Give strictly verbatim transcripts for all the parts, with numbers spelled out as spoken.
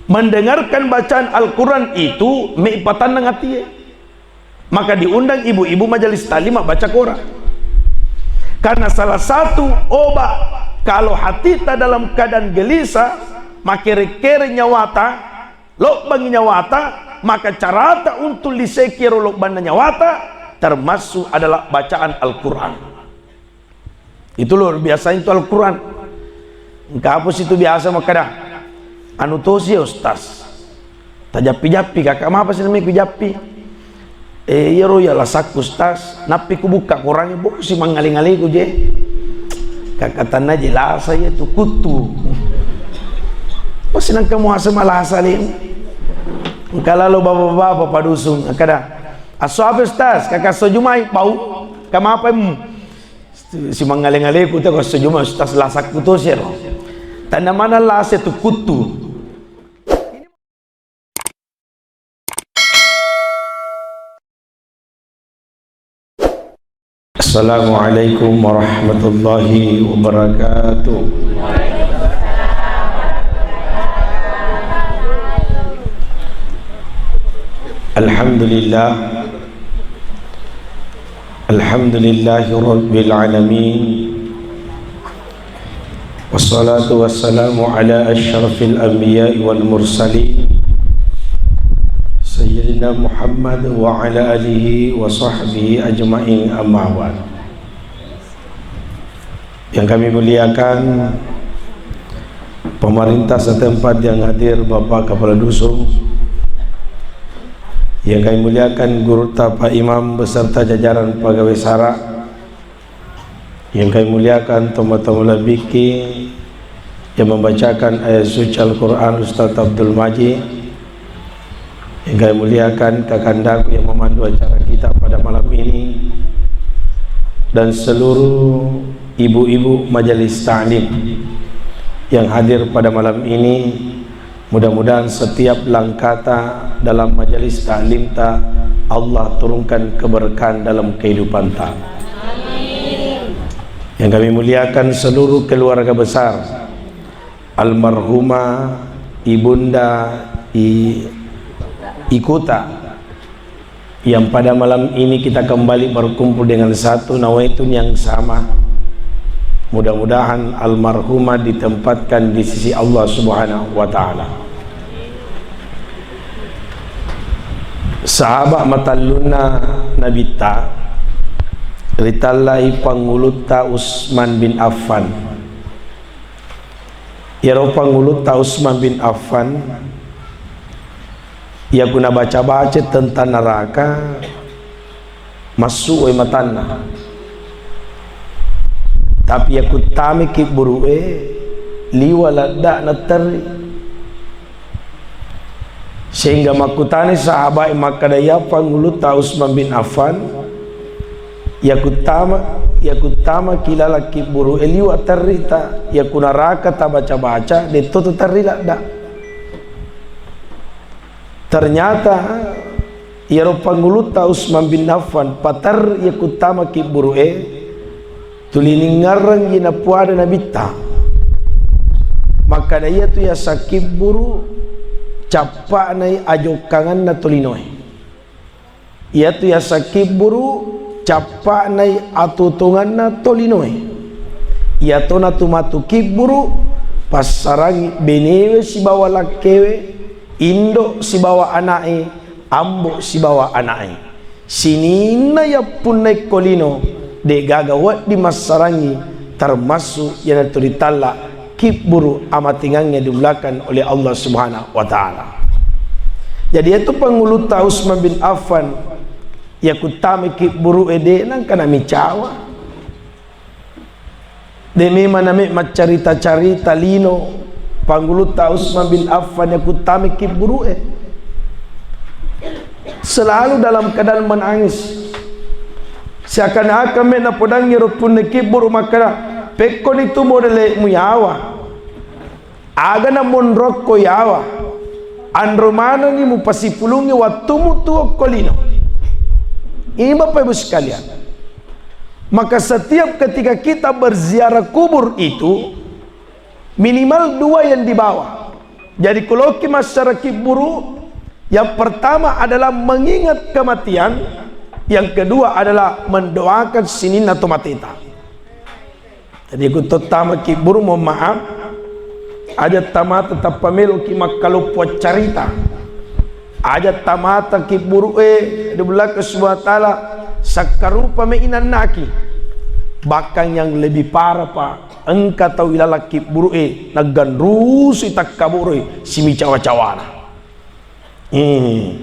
Mendengarkan bacaan Al-Quran itu meipatannang atie. Maka diundang ibu-ibu majelis taklim baca Quran. Karena salah satu obat kalau hatita dalam keadaan gelisah, makere-kere nyawata, lobbangi nyawata, maka carata untuk liseki ero lobbanna nyawata termasuk adalah bacaan Al-Quran. Itu luar biasa itu Al-Quran. Engka apa situ biasa makkada, anu tosi ya Ustaz. Tajappi-jappi, kakak mapa sih namanya ku jappi? Eh, iyaro ya lasakku Ustaz. Nappi ku buka Quran, bo si mangale-ngaleku je. Kakak tanna je lasa ya tu kutu. Pasti nang kamu asa malasa le. Engka lalo bapak-bapak padusung, kada. Aso apa Ustaz? Kakak so jumai bau. Kamapa em? Si mangale-ngaleku te ko sejuma Ustaz lasakku to sero. Tanda mana lase tu kutu. Assalamualaikum warahmatullahi wabarakatuh. Alhamdulillah. Alhamdulillahi Rabbil Alamin. Wassalatu wassalamu ala asyrafil anbiya'i wal mursalin, Sayyidina Muhammad wa ala alihi wa sahbihi ajma'in, amma ba'd. Yang kami muliakan pemerintah setempat yang hadir, Bapak Kepala Dusun, yang kami muliakan guru ta, Pak Imam beserta jajaran pegawai sara, yang kami muliakan tomatoa malebbiku yang membacakan ayat suci Al-Quran, Ustaz Abdul Majid, yang kami muliakan kakandaku yang memandu acara kita pada malam ini, dan seluruh ibu-ibu majelis taklim yang hadir pada malam ini. Mudah-mudahan setiap langkata dalam majelis taklim ta, Allah turunkan keberkahan dalam kehidupan ta. Yang kami muliakan seluruh keluarga besar almarhumah Ibunda I-, Ikuta, yang pada malam ini kita kembali berkumpul dengan satu nawaitun yang sama. Mudah-mudahan almarhumah ditempatkan di sisi Allah Subhanahu wa Ta'ala. Sahabat matallunna Nabitta, ritallai Pangulutta Utsman bin Affan. Iyaro Pangulutta Utsman bin Affan, iyaku nabaca-baca tentang neraka, massu wae matanna. Tapi iyaku tame kibburu'e, liwa ladda natterri. Sehingga makkutani sahabae makkada, "Ya Pangulutta Utsman bin Affan, iyaku tama, iyaku tama ki laleng kibburu'e liwa territa, iyaku naraka tabaca-baca, detto tu terri ladda." Ternyata iyaro Pangulutta Utsman bin Affan paterri iyaku tama kibburu'e, tuli ningngarrengngi napuada Nabitta. Makkada, iyatu yaseng kibburu cappa'nai ajokkanganna tolinoe. Iyatu yaseng kibburu cappa'nai atutunganna tolinoe. Iyatona tu matu kibburu passarangi benewe sibawa lakkewe, indo sibawa ana'e, ambo sibawa ana'e. Sininna yappunnai ko lino, de'gaga wedding massarangi, termasuk iyanatu ritalla kibburu amatingangnge dimuliakan oleh Allah Subhanahu wa Ta'ala. Jadi, iyatu Pangulutta Utsman bin Affan, iyaku tame kibburu'e de' nangka namicawa. De' memang name maccarita-carita lino Pangulutta Utsman bin Affan iyaku tame kibburu'e. Selalu dalam keadaan menangis. Seakan-akan me' napodangngi ro punna kibburu makkada, "Pekkoni tu modele'mu yawa. Aga namonrokko yawa, anro manenni mupasipulungngi wattumu tuo ko lino." Ini Bapak Ibu sekalian, maka setiap ketika kita berziarah kubur itu, minimal dua yang dibawa. Jadi, kuloki masyarakat buru, yang pertama adalah mengingat kematian, yang kedua adalah mendoakan sininna to mateta. Jadi, ku to tama ki buru, mohon maaf, aja tamata tappa meloki makkaloppo carita. Aja tamata ki buru, eh, di belakang Subhanahu wa Ta'ala, sakkarupa me inannaki. Bahkan yang lebih parah, Pak, engka tau ilalakki buru'e, nagganrusui takkaburu'i simicawa-cawana. Eh.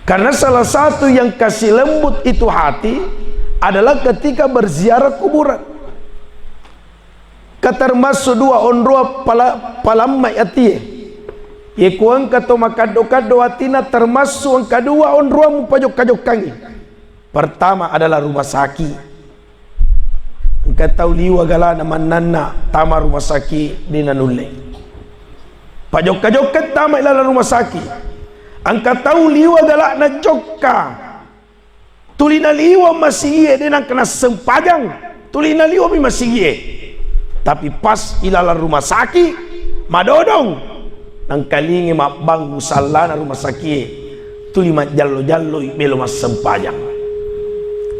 Karena salah satu yang kasih lembut itu hati adalah ketika berziarah kuburan. Ka termasuk dua onroa pala-, palammai atie. Ye ku engka to makaddo-kaddo atina, termasuk engka dua onroa mupajokka-jokkangi. Pertama adalah rumah sakit. Engka tau liwa galana mannanna tama rumah sakit, de nanulle. Pajokka-jokka tama ilalang rumah sakit. Engka tau liwa galana jokka. Tuli naliwa masigie, de nangka nassempajang. Tuli naliwa mi masigie. Tapi pas ilalang rumah sakit, madodong. Nangkalingi mabbangung sallana rumah sakit, tuli majjallo-jalloi melo massempajang.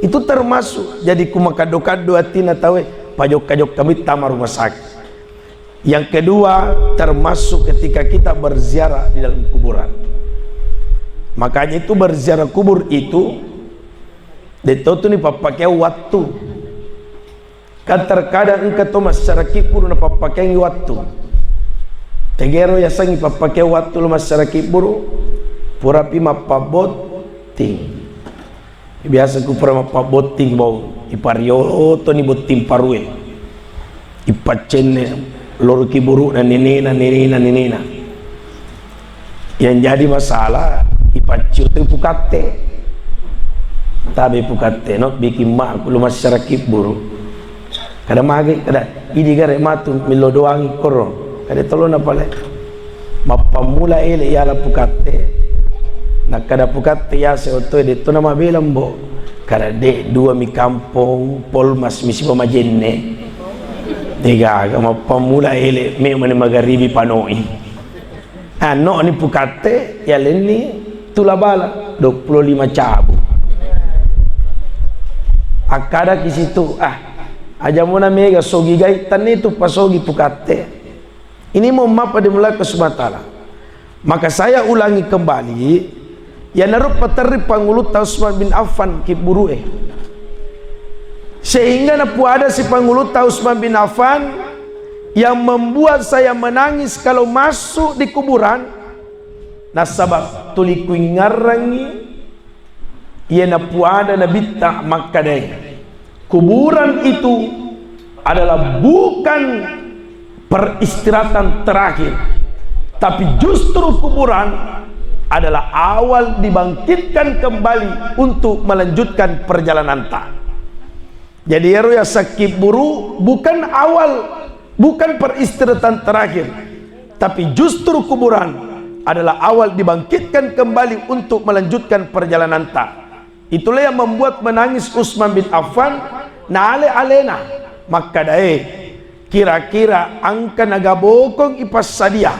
Itu termasuk jadi ku makaddo-kaddo atina tauwe, pajokka-jokka mitta ma rumah sakit. Yang kedua, termasuk ketika kita berziarah di dalam kuburan. Makanya itu berziarah kubur itu, de to tuni pappakeang wattu. Kan terkadang engka to masyarakat buru napappakeangi wattu. Tegero yasengngi pappakeang wattu lo masyarakat buru, purapi mappabbotting. Biasa ku pura mappabbotting bau, ipariotoni botting parue. Ipaccenne loro ki buru na nenena, nenena, nenena. Yang jadi masalah, ipaccio tu pukatte. Tabe pukatte, no, bikin ma aku lu masyarakat buru. Kada mage, kada, idi gare matu millo doangi koro. Kada tolona pale. Mappammula ele yala pukatte. Nakkada pukatte yase oto de to nama belambo. Kada de dua mi kampong, Polmas mi sipa majenne. Degaga mappammula ele memang magaribi panoi. Anno ni pukatte, yalenni tula bala, dua puluh lima cabu. Akkada ki situ, ah, aja mona mega sogi gai, tanni tu pasogi pukatte. Ini mau mapa dimulai ke Sumatera. Maka saya ulangi kembali, yanaro paterri pangulutta Utsman bin Affan ki buru'e. Sehingga napuada si pangulutta Utsman bin Affan yang membuat saya menangis kalau masuk di kuburan, nasaba tuli kuingarrangi iya napuada Nabitta makkadae, kuburan itu adalah bukan peristirahatan terakhir, tapi justru kuburan adalah awal dibangkitkan kembali untuk melanjutkan perjalananta. Jadi, ero yasekki buru bukan awal, bukan peristirahatan terakhir, tapi justru kuburan adalah awal dibangkitkan kembali untuk melanjutkan perjalananta. Itulah yang membuat menangis Utsman bin Affan, na ale-alena makkadae, kira-kira engka nagabokong ipassadia.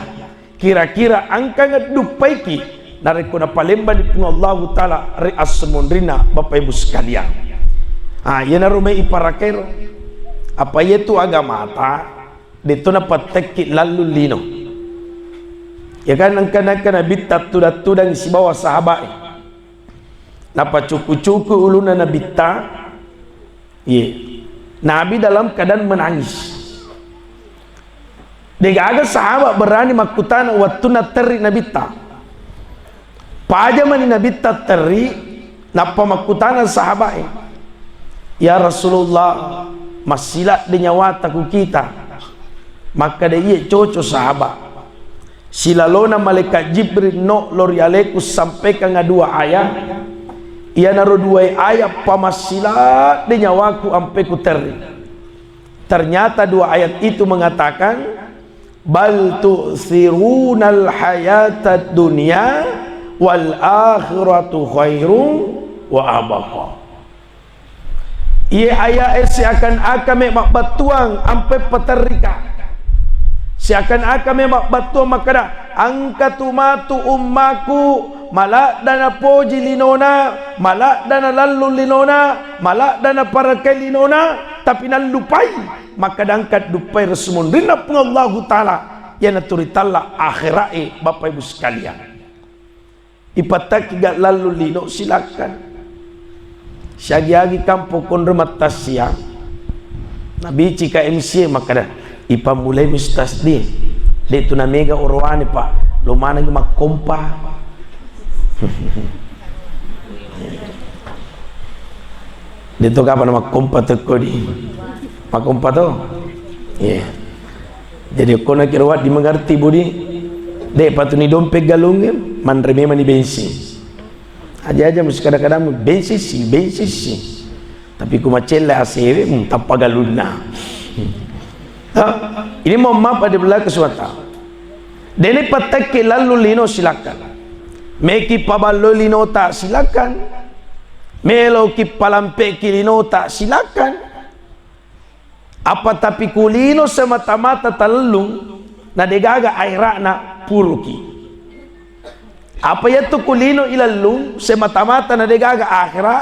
Kira-kira engka ngeddupaiki narekko napalembani Puang Allahu Ta'ala ri assemonrinna, Bapak Ibu sekalian. Ah, iyanaro mai iparakairo. Apa iyetu agamata, detto napattekki lallu lino. Ya kan, engka-, engka Nabitta tudang-tudang sibawa sahabae. Napacukku-cukku ulunna Nabitta. Iye. Nabi dalam keadaan menangis. Degaga sahabat berani makkutana wettunna terri Nabitta. Pajamani Nabitta terri, nappa makkutana sahabae, "Ya Rasulullah, massiladde nyawata ku kita." Makkada iye coco sahabat. Silalona malaikat Jibril, no lo ri aleku sampaikanga dua ayat. Iyanaro duae ayat pamassiladde nyawaku ampe ku terri. Ternyata dua ayat itu mengatakan, "Bal tu'thirunal hayatad dunya wal akhiratu khairum wa abqa." Iye aya'e seakan-akan me mabbattuang ampe paterrika. Seakan-akan memang battuang makkeda, engka tu matu ummaku, maladda napoji linona, maladda nalallu linona, maladda naparekai linona, tapi nallupai makkeda engka duppai resu monrinna Puang Allahu Ta'ala, iyanatu ritalla akhira'e, Bapak Ibu sekalian. Ipattakki ga lallu lino, silakan. Siagi-agi kampong konro mattassiang. Nabici ka M C makkeda, "Ipammulai Ustaz di. De tu namega oroane, Pak. Lo maneng makkompa." De to kapang makkompa tekko di. Makkompa to? Iya. Jadi, okko na kiro wadi mengerti, Budi. De patuni dompet galungnge, manre memang ni bensin. Aja-aja mesti kadang-kadang bensin si, bensin si. Tapi ku macella A C W, hmm, tappa galunna. Ha? Ini mohon maaf, pada bela kesuatan. Dene pattakke lallu lino, silakan. Meki paballo linota, silakan. Meloki palampeki linota, silakan. Apa tapi kulino semata-mata talellung, na degaga akhira'na, puruki. Apa yattu kulino ilellung semata-mata na degaga akhira,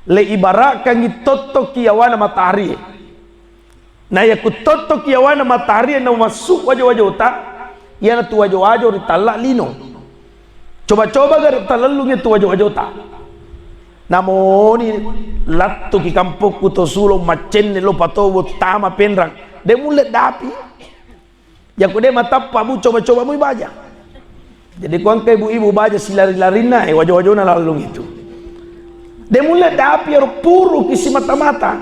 le ibarakkangi tottoki yawana matahari. Na yaku tottoki yawana matahari na massu wajo-wajota, iyanatu wajo-wajo ritalla lino. Coba-coba gare talellungi tu wajo-wajota. Namoni lattuki kampokku to Sulo, maccenne lo Patobo, tama Penrang. De mulle dapi. Jaku de matappa, Bu, coba-coba mui baja. Jadi, kuangka ibu-ibu baja silari-larinna, eh, wajo-wajona lallung itu. De mulle dapi, ero puruki simata-mata.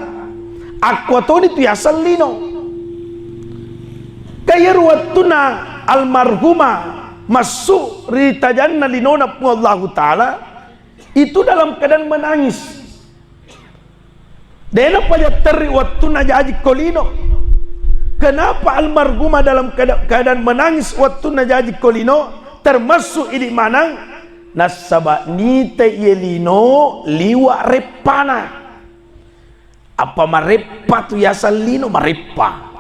Akkuatoni tu yaseng lino. Ka iyaro wettunna almarhumah massu ri tajanna linona Puang Allahu Ta'ala, itu dalam keadaan menangis. Dena pajatterri wettunna jaji ko lino. Kenapa almarhumah dalam keada-, keadaan menangis wettunna jaji ko lino? Termasuk idi manang, nasaba nite iye lino liwa reppana. Apa mareppa tu yaseng lino, mareppa.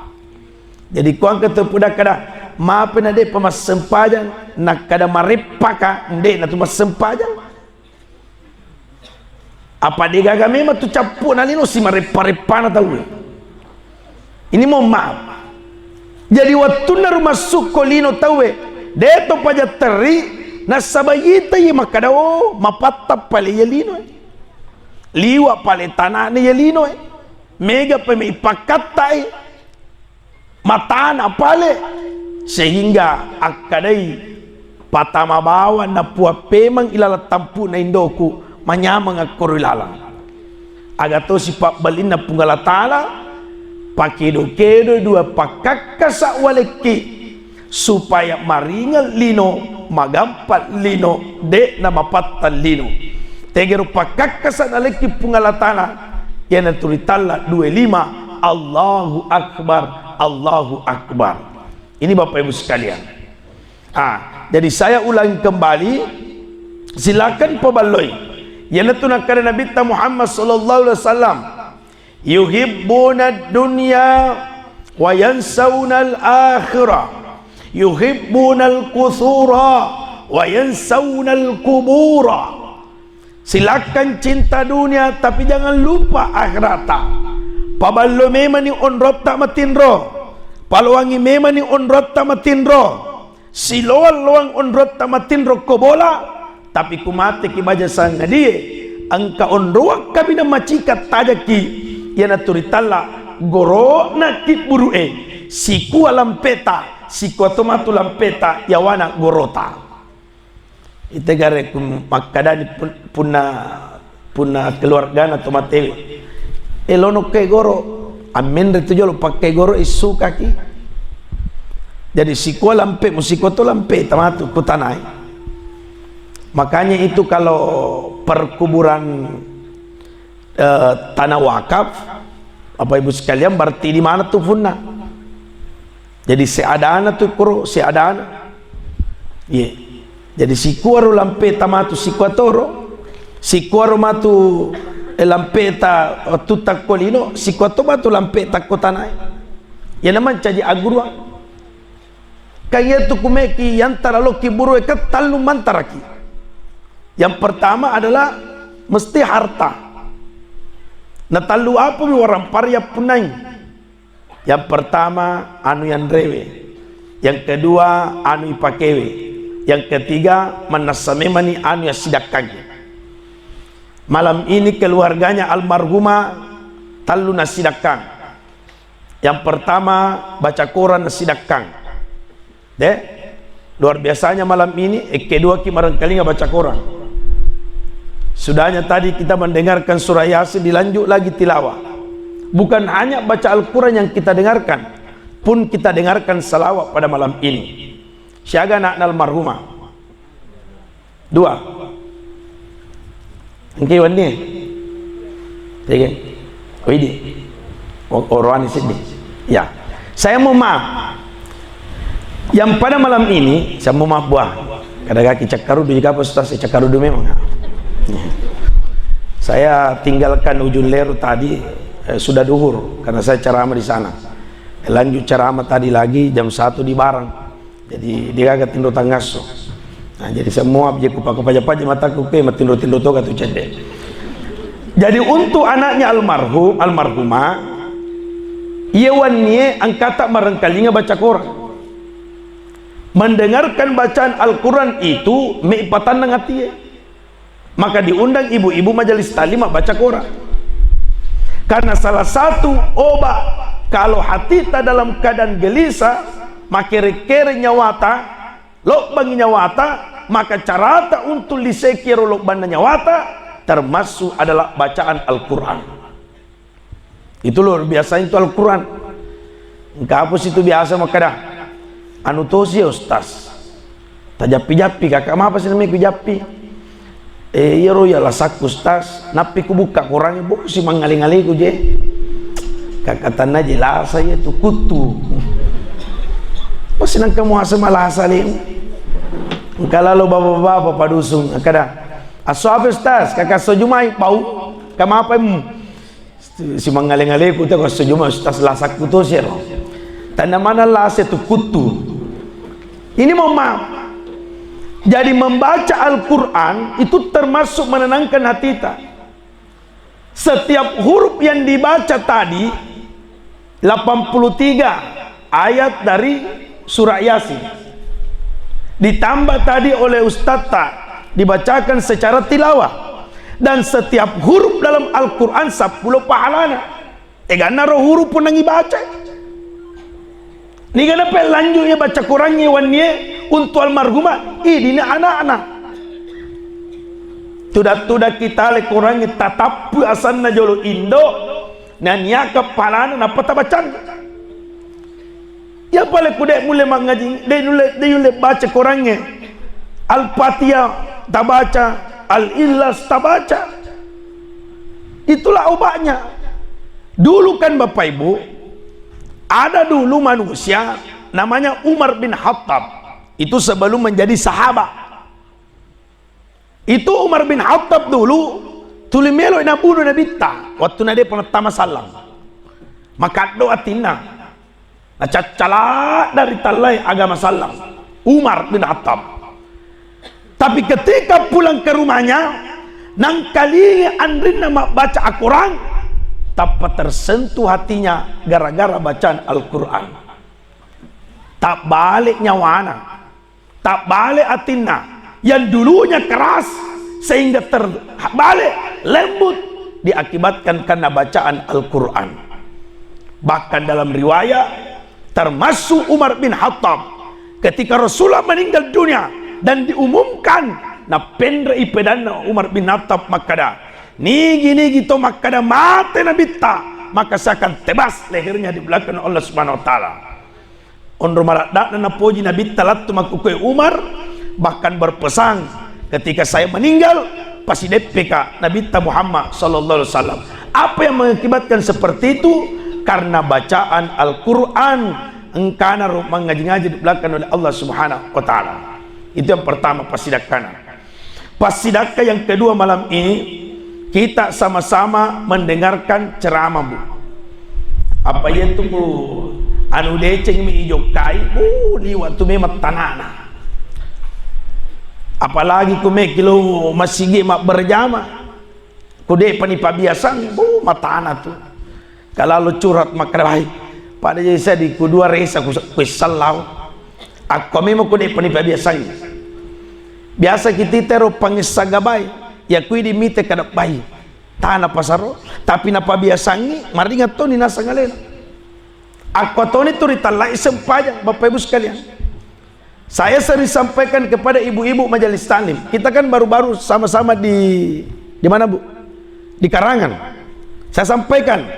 Jadi, kuangka teppu dakkada, mape na depa massempajang, nakkada mareppaka, nde na tu massempajang. Apa degaga memang tu cappu na lino si mareppa-reppana tauwe. Ini mohon maaf. Jadi, wettunna rumassukko lino tauwe, de to pajatterri, nasaba yita ye makkada, oh, mapatta pale ye lino. Liwa pale tanane ye lino, eh. Mega peme ipakkatta, eh. Matana pale. Sehingga akkadai, patama bawang napuang pemeng ilalang tampu'na indoku, manyameng akkoro ilalang. Aga tosi pabbalinna Puang Allah Ta'ala, pakedo-kedo dua pakkakkasa walekki. Supaya maringeng lino, magampa lino, de na mapatta lino. Tegero pakkakkasa nalekki Puang Allah Ta'ala, iyanatu ritalla dua lima, Allahu Akbar, Allahu Akbar. Ini Bapak Ibu sekalian. Ah, jadi saya ulangi kembali, silakan paballoi. Iyanatu nakkada Nabitta Muhammad sallallahu alaihi wasallam, "Yuhibbuna dunya wa yansawnal akhirah. Yuhibbunal kuthura wa yansawnal kubura." Silakan cinta dunia, tapi jangan lupa akhirata. Paballo memani onrotta matinro. Paloangi memani onrotta matinro. Siloang-loang onrotta matinro ko bola, tapi kumateki baja sangadie, engka onroang kaminang macika tajaki, iyanatu ritalla goro'na kibburu'e, sikua lampeta, sikua tomatu lampeta yawana gorota. Ite gare ku makkadani pun-, punna punna keluargana to matewe. Elono ke goro, ammenre tu jolo pakkai goro issukaki. Jadi sikua lampe, mu sikua to lampe tamatu kutanai. Makanya itu kalau perkuburan, eh, tanah wakaf, Bapak Ibu sekalian, berarti di mana tu punna? Jadi seadana tu kuro, seadana. Iya. Jadi sikuaro lampe tamatu sikua toro, sikuaro matu, eh, lampe ta, eh, tutta ko lino, sikua to matu lampe ta ko tanae. Iyana mancaji agguruang. Kan iyatu kumeki yantara lokki buru'e kan tallu mantaraki. Yang pertama adalah mesti harta. Na tallu apa mi warampara yappunnai. Yang pertama, anu yanrewe. Yang kedua, anu ipakewe. Yang ketiga, mannessa memani anu yassidakkang. Malam ini keluarganya almarhumah tallu nassidakkang. Yang pertama, baca Quran nassidakkang. Deh, luar biasanya malam ini, eh, kedua ki marengkalinga baca Quran. Sudahnya tadi kita mendengarkan surah Yasin, dilanjut lagi tilawah. Bukan hanya baca Al-Quran yang kita dengarkan, pun kita dengarkan salawat pada malam ini. Siaga anakna almarhumah? Dua. Engke wenni. Tege. Widi. O-, oroani seddi. Ya. Saya mohon maaf. Yang pada malam ini, saya mohon maaf, Buah. Kada gaki cakkarudu jika apa, Ustaz, saya cakkarudu memang. Saya tinggalkan Ujung Leru tadi, eh, sudah duhur, karena saya ceramah di sana. Lanjut ceramah tadi lagi jam satu di Barang. Jadi, degaga tinro tangasso. Nah, jadi semua je kupaja-paja mataku ke matinro-tinro toga tu cedde. Jadi, untuk anaknya almarhum, almarhumah, iya wennie engkata marengkalinga baca Quran. Mendengarkan bacaan Al-Quran itu mei patannang atie. Maka diundang ibu-ibu majelis taklim baca Quran. Karena salah satu obat kalau hatita dalam keadaan gelisah, makere-kere nyawata, lobbangi nyawata, maka carata untuk liseki ero lobbanna nyawata termasuk adalah bacaan Al-Quran. Itu luar biasa itu Al-Quran. Engka apa situ biasa makkada, anu tosi ya Ustaz. Tajappi-jappi, kakak mapa sih namanya ku jappi? Eh, iyaro ya lasakku Ustaz. Nappi ku buka Qurannya, bo si mangale-ngaleku je. Kakak tanna je lasa ya tu kutu. Bo si nangka muasa malasa le. Engka lalo bapak-bapak padusung, kada. Asso apa Ustaz? Kakak so jumai bau. Kamapa mu? Si mangale-ngaleku tu, ko sejuma Ustaz lasakku tu sero. Tanda mana lase tu kutu. Ini mohon maaf. Jadi membaca Al-Quran itu termasuk menenangkan hatita. Setiap huruf yang dibaca tadi, delapan puluh tiga ayat dari surah Yasin. Ditambah tadi oleh ustazta, dibacakan secara tilawah. Dan setiap huruf dalam Al-Quran sepuluh pahalana. Eganna ro huruf pun nangi baca. Nigana pe lanjut ya baca Qurannya wannie untuk almarhumah, idina anak-anak. Tuda-tuda kita le Qurannya tatappu asanna jolo indo, naniaka palana nappa tabacang. Ya pale ku de mulle mangaji, de nulle, de nulle baca Qurannya. Al-Fatihah tabaca, Al-Ikhlas tabaca. Itulah obatnya. Dulu kan Bapak Ibu, ada dulu manusia namanya Umar bin Khattab. Itu sebelum menjadi sahabat. Itu Umar bin Khattab dulu tuli melo nabunuh Nabitta waktu na de pernah tama sallang. Makaddo atinna. Nacaccala dari tallai agama sallang. Umar bin Khattab. Tapi ketika pulang ke rumahnya, nangkalinga anrinna mabbaca Al-Quran, tappa tersentuh hatinya gara-gara bacaan Al-Quran. Tabbale nyawana, tabbale atinna. Yang dulunya keras sehingga terbalik, lembut, diakibatkan karena bacaan Al-Quran. Bahkan dalam riwayat, termasuk Umar bin Khattab, ketika Rasulullah meninggal dunia dan diumumkan, napenre'i pedanna Umar bin Khattab makkada, "Nigi-nigi to makkada mate Nabitta, maka saya akan tebas lehernya di belakang Allah Subhanahu wa Ta'ala." Onro maradda'na napoji Nabitta lattu makkukue Umar, bahkan berpesan, "Ketika saya meninggal, pasideppeka Nabitta Muhammad sallallahu alaihi wasallam." Apa yang mengakibatkan seperti itu? Karena bacaan Al-Quran engkana ro mangaji-ngaji di belakang oleh Allah Subhanahu wa Ta'ala. Itu yang pertama, pasidakkana. Passidakka yang kedua malam ini, kita sama-sama mendengarkan ceramah, Bu. Apa iya tu, Bu? Anu deceng mi ijokkai, uh, liwa tu memang tanana. Apalagi ku meki lo masigi mabberjama. Ku de' pani pabiasang, uh, matana tu. Kalalo curhat makkeda, "Wai, pada jadi sedi ku dua resa ku, ku sellau." Akko memang ku de' pani pabiasang. Biasa kita tero pangessa gabai, ya kui di mite kada bai. Tana pasaro, tapi napabiasangi, maringat toni nasang alena. Akko toni tu ritallai sempajang, Bapak Ibu sekalian. Saya sering sampaikan kepada ibu-ibu majelis taklim. Kita kan baru-baru sama-sama di, di mana, Bu? Di Karangan. Saya sampaikan,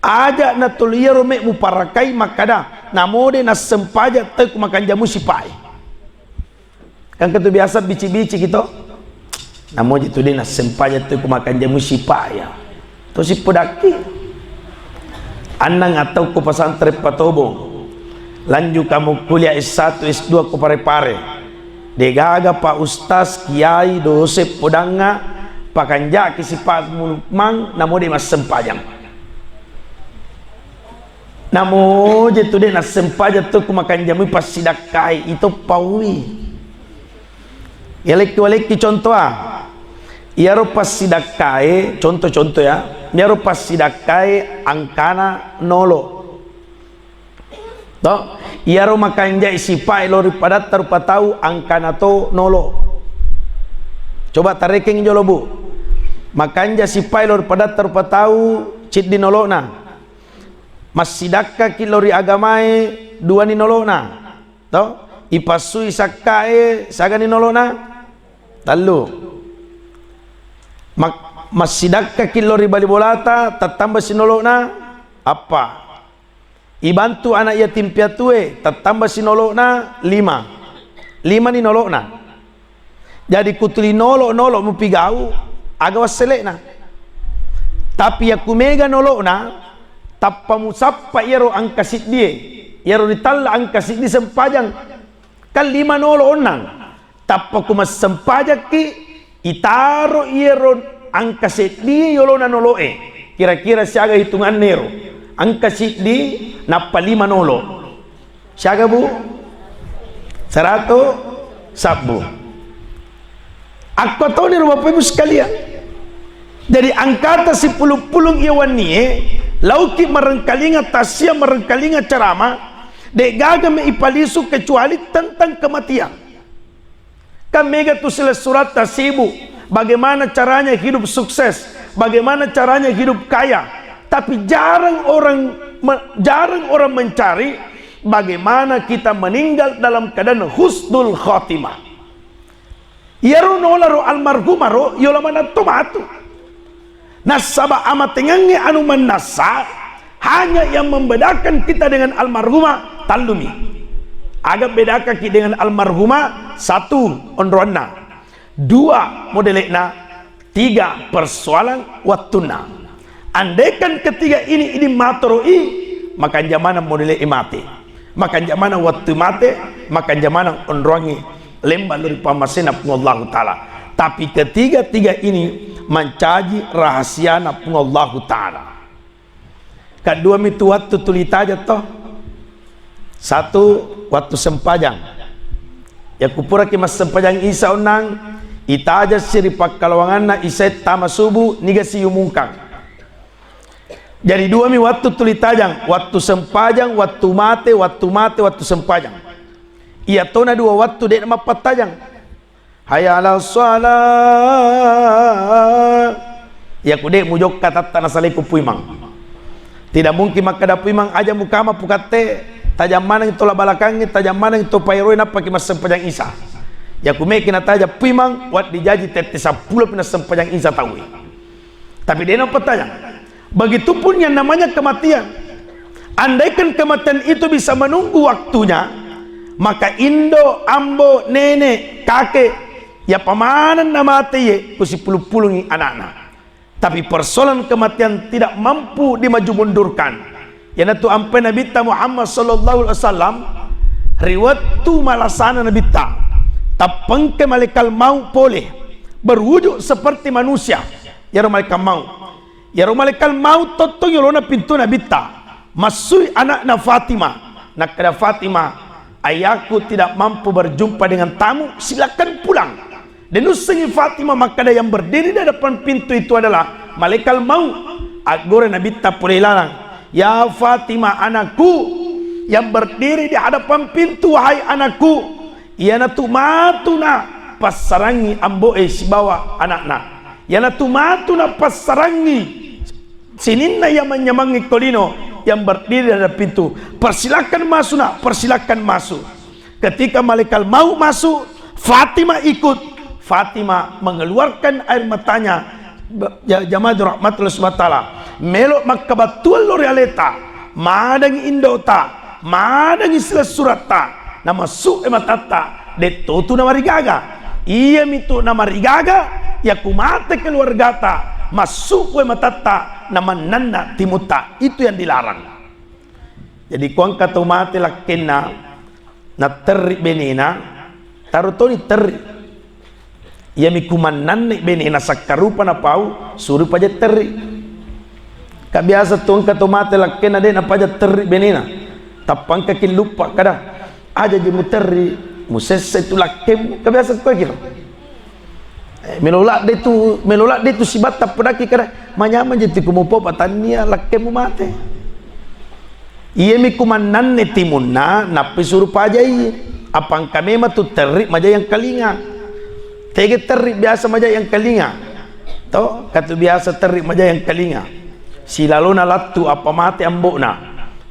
aja' natuli iyaro me' muparakai makkada, "Namo de' nassempaja' tau ku makanjamui sipae." Kan ketu biasa bici-bici gitu. "Namo je tu de' nassempaja' tau ku makanjamui sipae." To sipodakki. Annang atau ku pesantren Patobo. Lanjut kamu kuliah S satu, S dua ku Parepare. Degaga Pak Ustaz, Kiai, dose podangnga, pakanjaki sipa' mulukmang, namo de' massempajang. Namo je tu de' nassempajang tu ku makanjamui passidakkai, ito paui. Yalekki-walekki contoh a. Iyaro passidakkae, contoh-contoh ya, iyaro passidakkae angkana nolo. To, iyaro makanjai sipae lao ri padatta rupa tau angkana to nolo. Coba tarekeng jolo, Bu. Makanja sipae lao ri padatta rupa tau ciddi nolona. Massidakkaki lao ri agamae duani nolona. To, ipassui sakkae siagani nolona? Tellu. Mak-, massidakkaki lao ri bali bolata tattamba sinolona? Appa. Ibantu anak yatim piatue, tattamba sinolona lima. Lima ni nolona. Jadi kutuli nolo-nolo mupigau, aga wassele'na. Tapi yakku mega nolona, tappa musappa iyaro angka siddie, iyaro ritalla angka siddi sempajang. Kan lima nolo onnang. Tappa ku massempajakki, itaro iyaro angka seddi yolona nolo'e. Kira-kira siaga hitunganna ero? Angka siddi nappa lima nolo. Siaga, Bu? Serato sabbu. Akko toni ro Bapak Ibu sekalian. Jadi angkata sipulung-pulung iya wennie, lauki marengkalinga tasia, marengkalinga ceramah, de'gaga me ipalisu kecuali tentang kematian. Kan mega tu silessuretta sibuk, bagaimana caranya hidup sukses, bagaimana caranya hidup kaya. Tapi jarang orang me-, jarang orang mencari bagaimana kita meninggal dalam keadaan husnul khatimah. Iyaro nolaro almarhumaro, yola manatto matu. Nassaba amatengengnge anu mannassa, hanya yang membedakan kita dengan almarhumah, tallumi. Aga bedakaki dengan almarhumah? Satu, onroanna. Dua, modele'na. Tiga, persoalan wattunna. Andaikan ketiga ini idi matoro'i, makanja maneng modele'i mate. Makanja maneng wattu mate, makanja maneng onroangngi lemba lao ri pammasena Puang Allahu Ta'ala. Tapi ketiga-tiga ini mancaji rahasiana Puang Allahu Ta'ala. Kedua mitu wattu tuli taja to. Satu, wattu sempajang. Yakku puraki massempajang Isa onnang, itajassi ri pakkalawanganna Isa tama subuh, nigasi yumungkang. Jadi duami wattu tuli tajang, wattu sempajang, wattu mate, wattu mate, wattu sempajang. Iyatona dua wattu de'na mappattajang. Hayya 'alas shalah. Yakku de' mujokka tatta nasaleku puimang. Tidak mungkin makkeda puimang aja mukama pukatte, tajang maneng to la balakangnge, tajang maneng to paeroe nappaki massempajang Isa. Yakku meki nataja puimang, waddi jaji tette seppulo pi nassempajang Isa tauwe. Tapi de' napattajang. Begitupun yang namanya kematian. Andaikan kematian itu bisa menunggu waktunya, maka indo, ambo, nenek, kakek, ya pamanenna mate ye, ku sipulung-pulungi anakna. Tapi persoalan kematian tidak mampu dimaju mundurkan. Iyanatu ampai Nabitta Muhammad sallallahu alaihi wasallam, ri wettu malasana Nabitta, tappengke malaikat maut pole, berwujud seperti manusia. Iyaro malaikat maut. Iyaro malaikat maut tottong yolona pintu Nabitta. Massui anakna Fatimah. Nakkeda Fatimah, "Ayahku tidak mampu berjumpa dengan tamu, silakan pulang." Denussengi Fatimah makkeda yang berdiri di hadapan pintu itu adalah malaikat maut. Aggore Nabitta pole lalang, "Ya Fatimah anakku, yang berdiri di hadapan pintu, wahai anakku, iyanatu matuna passarangi ambo'e sibawa anakna. Iyanatu matuna passarangi sininna iya manyamangngi ko lino yang berdiri di hadapan pintu. Persilakan masuk, Nak, persilakan masuk." Ketika malaikat maut masuk, Fatimah ikut. Fatimah mengeluarkan air matanya. Ba-, ja-, jamaah dirahmati Allah Subhanahu wa Ta'ala. Melo makkabattuang lao ri aleta, madangi indota, madangi silessuretta, namassu e matatta, detto tu namarigaga. Iyamitu namarigaga, yaku mate keluargata, massu e matatta, namannanna timutta. Itu yang dilarang. Jadi, ko engka tau mate lakkenna, naterri benena, taro toni terri. Iyami kumannanni benena sakkarupa napau, suri paja terri. Ka biasa tu engka tau mate lakkenna de napaja terri benena. Tappa engka ki luppa kada, "Aja je muterri, musessa itu lakkemu." Ka biasa ko kira. Eh, melo ladde tu, melo ladde tu sibatta podaki kada, manyameng je tu kumupo patannia lakkemu mate. Iyami kumannanni timunna, nappi suru pajai. Apa engka memang tu terri maja yang kalinga. Tege terri biasa maja yang kalinga. To, katu biasa terri maja yang kalinga. Silalona lattu apa mate ambo'na.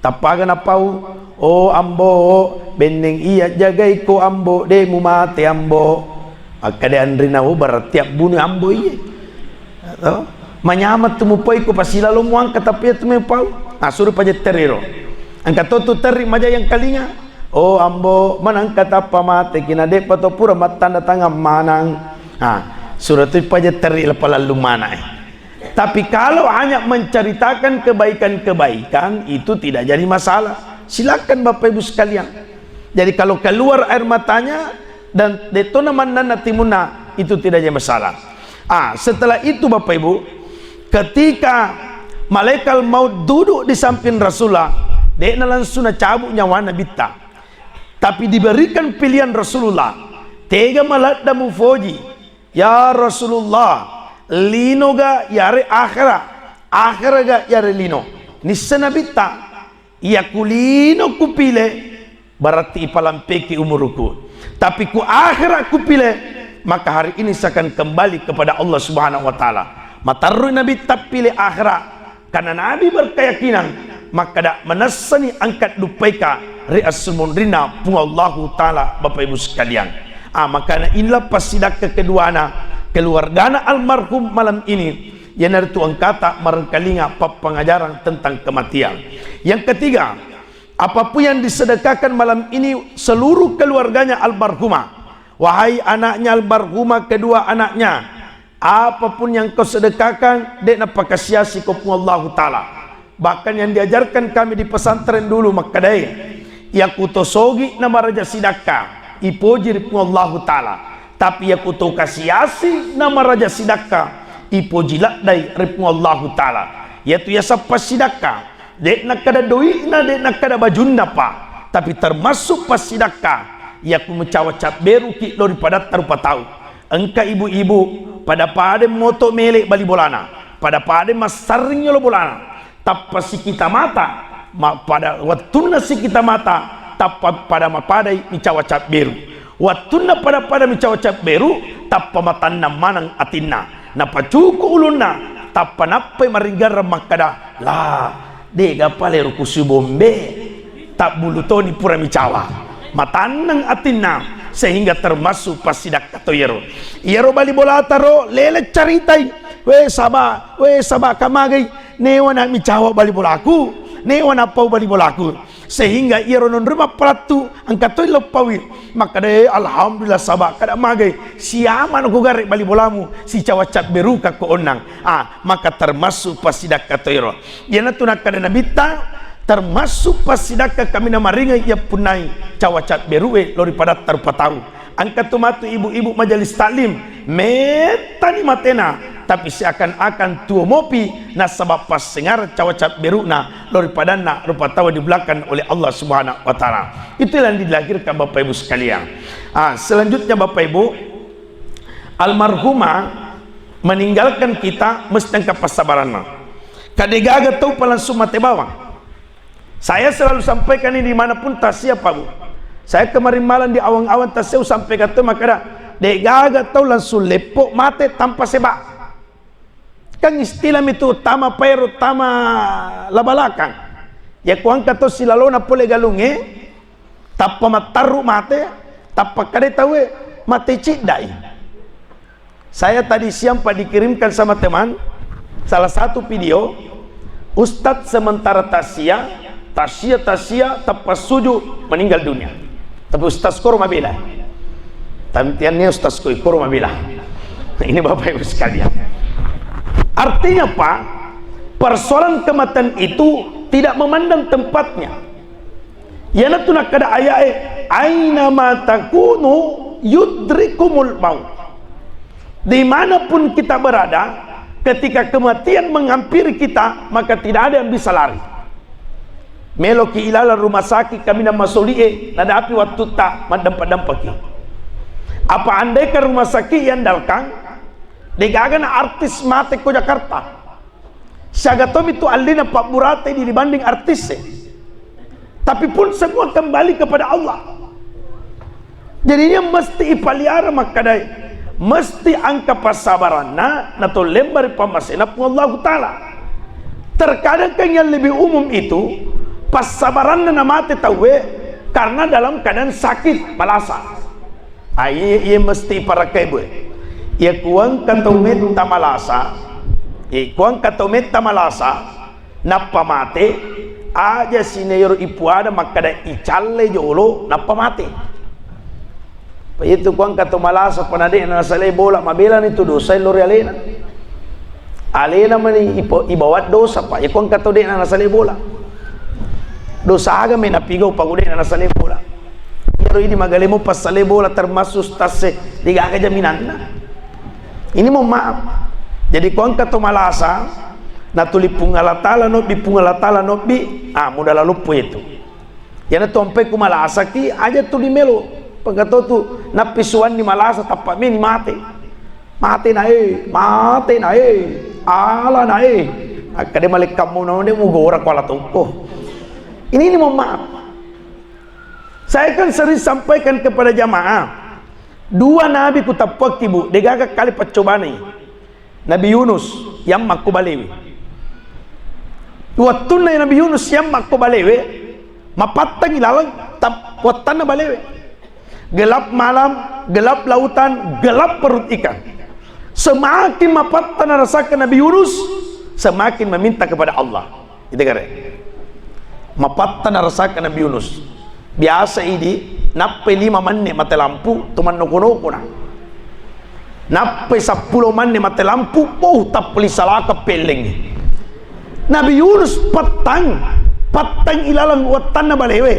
Tappaga napau, "Oh, Ambo, benneng iya jagai ko, Ambo, de mumate, Ambo." Akkade anrina, "Oh, berarti abbunu Ambo iye." To? Manyameng tu mupoi ko pasilalo muangka, tapi iya tu mepau. Ah, suru paja terri ro. Engka to tu terri maja yang kalinga. "Oh, Ambo, manengka tappa mate ki na de'pa to pura mattanda tangang manang." Ah, suru tu paja terri la palallu mana, eh. Tapi kalau hanya menceritakan kebaikan-kebaikan, itu tidak jadi masalah. Silakan Bapak Ibu sekalian. Jadi kalau keluar air matanya dan detona mannanna timunna, itu tidak jadi masalah. Ah, setelah itu Bapak Ibu, ketika malaikat maut duduk di samping Rasulullah, de'na langsung nacabut nyawana Nabitta. Tapi diberikan pilihan Rasulullah, tega maladda mufoji, "Ya Rasulullah, lino ga yare akhera, akhera ga yare lino?" Nisseng Nabitta, "Iya ku lino kupile, berarti ipalampeki umuruku. Tapi ku akhera kupile, maka hari ini saya akan kembali kepada Allah Subhanahu wa Ta'ala." Matarrui Nabitta pile akhera, karena Nabi berkeyakinan, makkada, "Manessani angkat duppaika ri assumonrinna Puang Allahu Ta'ala, Bapak Ibu sekalian." Ah, makana inilah passidakka keduana, keluargana almarhum malam ini, iyanaritu engkata marengkalinga pappangajarang tentang kematian. Yang ketiga, apapun yang disedekahkan malam ini, seluruh keluarganya almarhumah, wahai anaknya almarhumah, kedua anaknya, apapun yang kau sedekahkan, de' napakasiasi ko Puang Allahu Ta'ala. Bahkan yang diajarkan kami di pesantren dulu makkedae, iya ku to sogi na maraja sidakka, ipoji ri Puang Allahu Ta'ala. Tapi iya ku to kasiasi na maraja sidakka, ipoji laddai ri Puang Allahu Ta'ala. Iyatu yaseng passidakka, de' nakkada doi'na, de' nakkada bajunna pa, tapi termasuk passidakka iya ku mucawa cabberuki lao ri padatta rupa tau. Engka ibu-ibu pada-pada moto mele bali bolana, pada-pada massarring yolo bolana, tappa sikita mata, ma-, pada wettunna sikita mata, tappa pada mapadai micawa cabberu. Wettunna pada-pada micawa cabberu, tappa matannang maneng atinna. Napacuku ulunna, tappa nappai maringgarrang makkada, "La, dega pale ro kusu bombe, tabbulu toni pura micawa." Matannang atinna, sehingga termasuk passidakka to iyaro. Iyaro bali bolata ro, lele caritai, "We Saba, we Saba, kamagai, newana micawa bali bolaku, newana pau bali bolaku." Sehingga iyaro nonroi mappalattu, engka toi lo paui. Makkeda, "Eh, alhamdulillah Saba, kada magai. Siamano ku gare bali bolamu, sicawa cabberuka ko onnang." Ah, maka termasuk passidakka toiro. Iyanatu nakkeda Nabitta, termasuk passidakka kaminang maringai iya punnai cawa cabberue lao ri padatta rupa tau. Engka tu matu ibu-ibu majelis taklim, mettani matena, Tapi seakan-aakan tuo mopi nasaba passengareng cawa cabberu'na lao ri padanna rupa tau dibelakang oleh Allah Subhanahu wa Ta'ala. Itulah yang dilahirkan, Bapak Ibu sekalian. Ah, selanjutnya, Bapak Ibu, almarhumah meninggalkan kita mesti engka passabaranna. Ka degaga tau pa langsung mate bawang. Saya selalu sampaikan ini dimanapun tasia, Pak Bu. Saya kemarin malam di awang-awang tasia, usampaikan tu makkeda, degaga tau langsung leppo mate tanpa sebab. Kan istilah mitu tama paero tama labalakang. Ya kuangka to silalona pole galungnge, tappa mattarru mate, tappa kade tauwe mate ciddai. Saya tadi siang, Pak, dikirimkan sama teman salah satu video, ustadz sementara tasia, tasia, tasia, tappa suju, meninggal dunia. Tapi ustadz koro mabela. Tantiannya ustadz koi koro mabela. Ini Bapak Ibu sekalian. Artinya apa? Persoalan kematian itu tidak memandang tempatnya. Iyanatu nakkeda aya'e, "Aina ma takunu yudrikumul maut." Dimanapun kita berada, ketika kematian menghampiri kita, maka tidak ada yang bisa lari. Meloki ilalang rumah sakit kaminang masoli'e, nadapi wattutta maddampa-dampaki. Apa andaikan rumah sakit iandalkang, degaga na artis mate ko Jakarta. Siaga tomi tu allina pabburate di dibanding artisse. Tapi pun semua kembali kepada Allah. Jadi ini mesti ipaliara makkadai, mesti angka passabaranna nato lembari pammasena Puang Allahu Ta'ala. Terkadang kan yang lebih umum itu passabaranna namate tauwe karena dalam keadaan sakit, malasa. Ah, iya, iya mesti parakkai bue. Iya kuangka tau metta malasa, iya kuangka tau metta malasa, nappa mate, aja sineyoro ipuada makkada icalle jolo, nappa mate. Pa itu kuangka tau malasa, panade nasalai bola, mabelani tu dosa lo ri alena. Alena mani ipo-, ibawa dosa, Pak. Iya kuangka tau de nasalai bola. Dosa aga me napigau pagude nasalai bola. Iyaro idi magalemo passalai bola termasuk stase degaga jaminanna. Ini mohon maaf. Jadi kuangka to malasa, natuli Puang Allah Ta'ala nobbi, Puang Allah Ta'ala nobbi, ah, muda laluppo itu. Iyana tompe ku malasaki, aja tuli melo. Pengkato tu, nappi suwanni malasa, tappa meni mate. Mate na e, mate na e, ala na e. Akkade malekkammu na onde mugora kuala tokko. Ini, ini mohon maaf. Saya kan sering sampaikan kepada jamaah, dua nabi kutappuakki, Bu, degaga kali paccobani. Nabi Yunus yammakko balewe. Wettunna Nabi Yunus yammakko balewe, mapattangi laleng tam-, wettanna balewe. Gelap malam, gelap lautan, gelap perut ikan. Semakin mapattana rasakan Nabi Yunus, semakin meminta kepada Allah. Itu kare. Mapattana rasakan Nabi Yunus. Biasa idi, nappai lima menne mate lampu, to mannoko-nokona. Nappai seppulo menne mate lampu, oh, tappeli salaka pellengngi. Nabi Yunus pattang, pattang ilaleng wettanna balewe.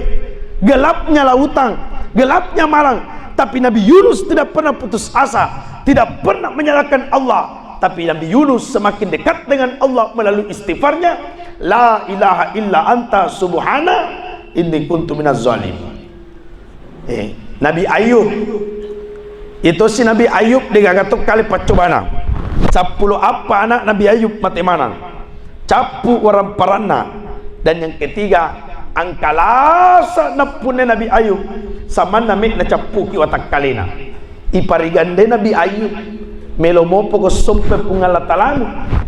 Gelapnya lautan, gelapnya malam. Tapi Nabi Yunus tidak pernah putus asa, tidak pernah menyalahkan Allah. Tapi Nabi Yunus semakin dekat dengan Allah melalui istighfarnya, "La ilaha illa anta subhana inni kuntu minaz zalimin." Eh, Nabi Ayub. Itu si Nabi Ayub degaga to kali paccobana. Seppulo appa anak Nabi Ayub mate manang. Cappu waramparanna. Dan yang ketiga, angkalasa nappunna Nabi Ayub, samanna me nacappuki watakkalena. Iparigande Nabi Ayub, melo mopo ko sompe Puang Allah Taalamu,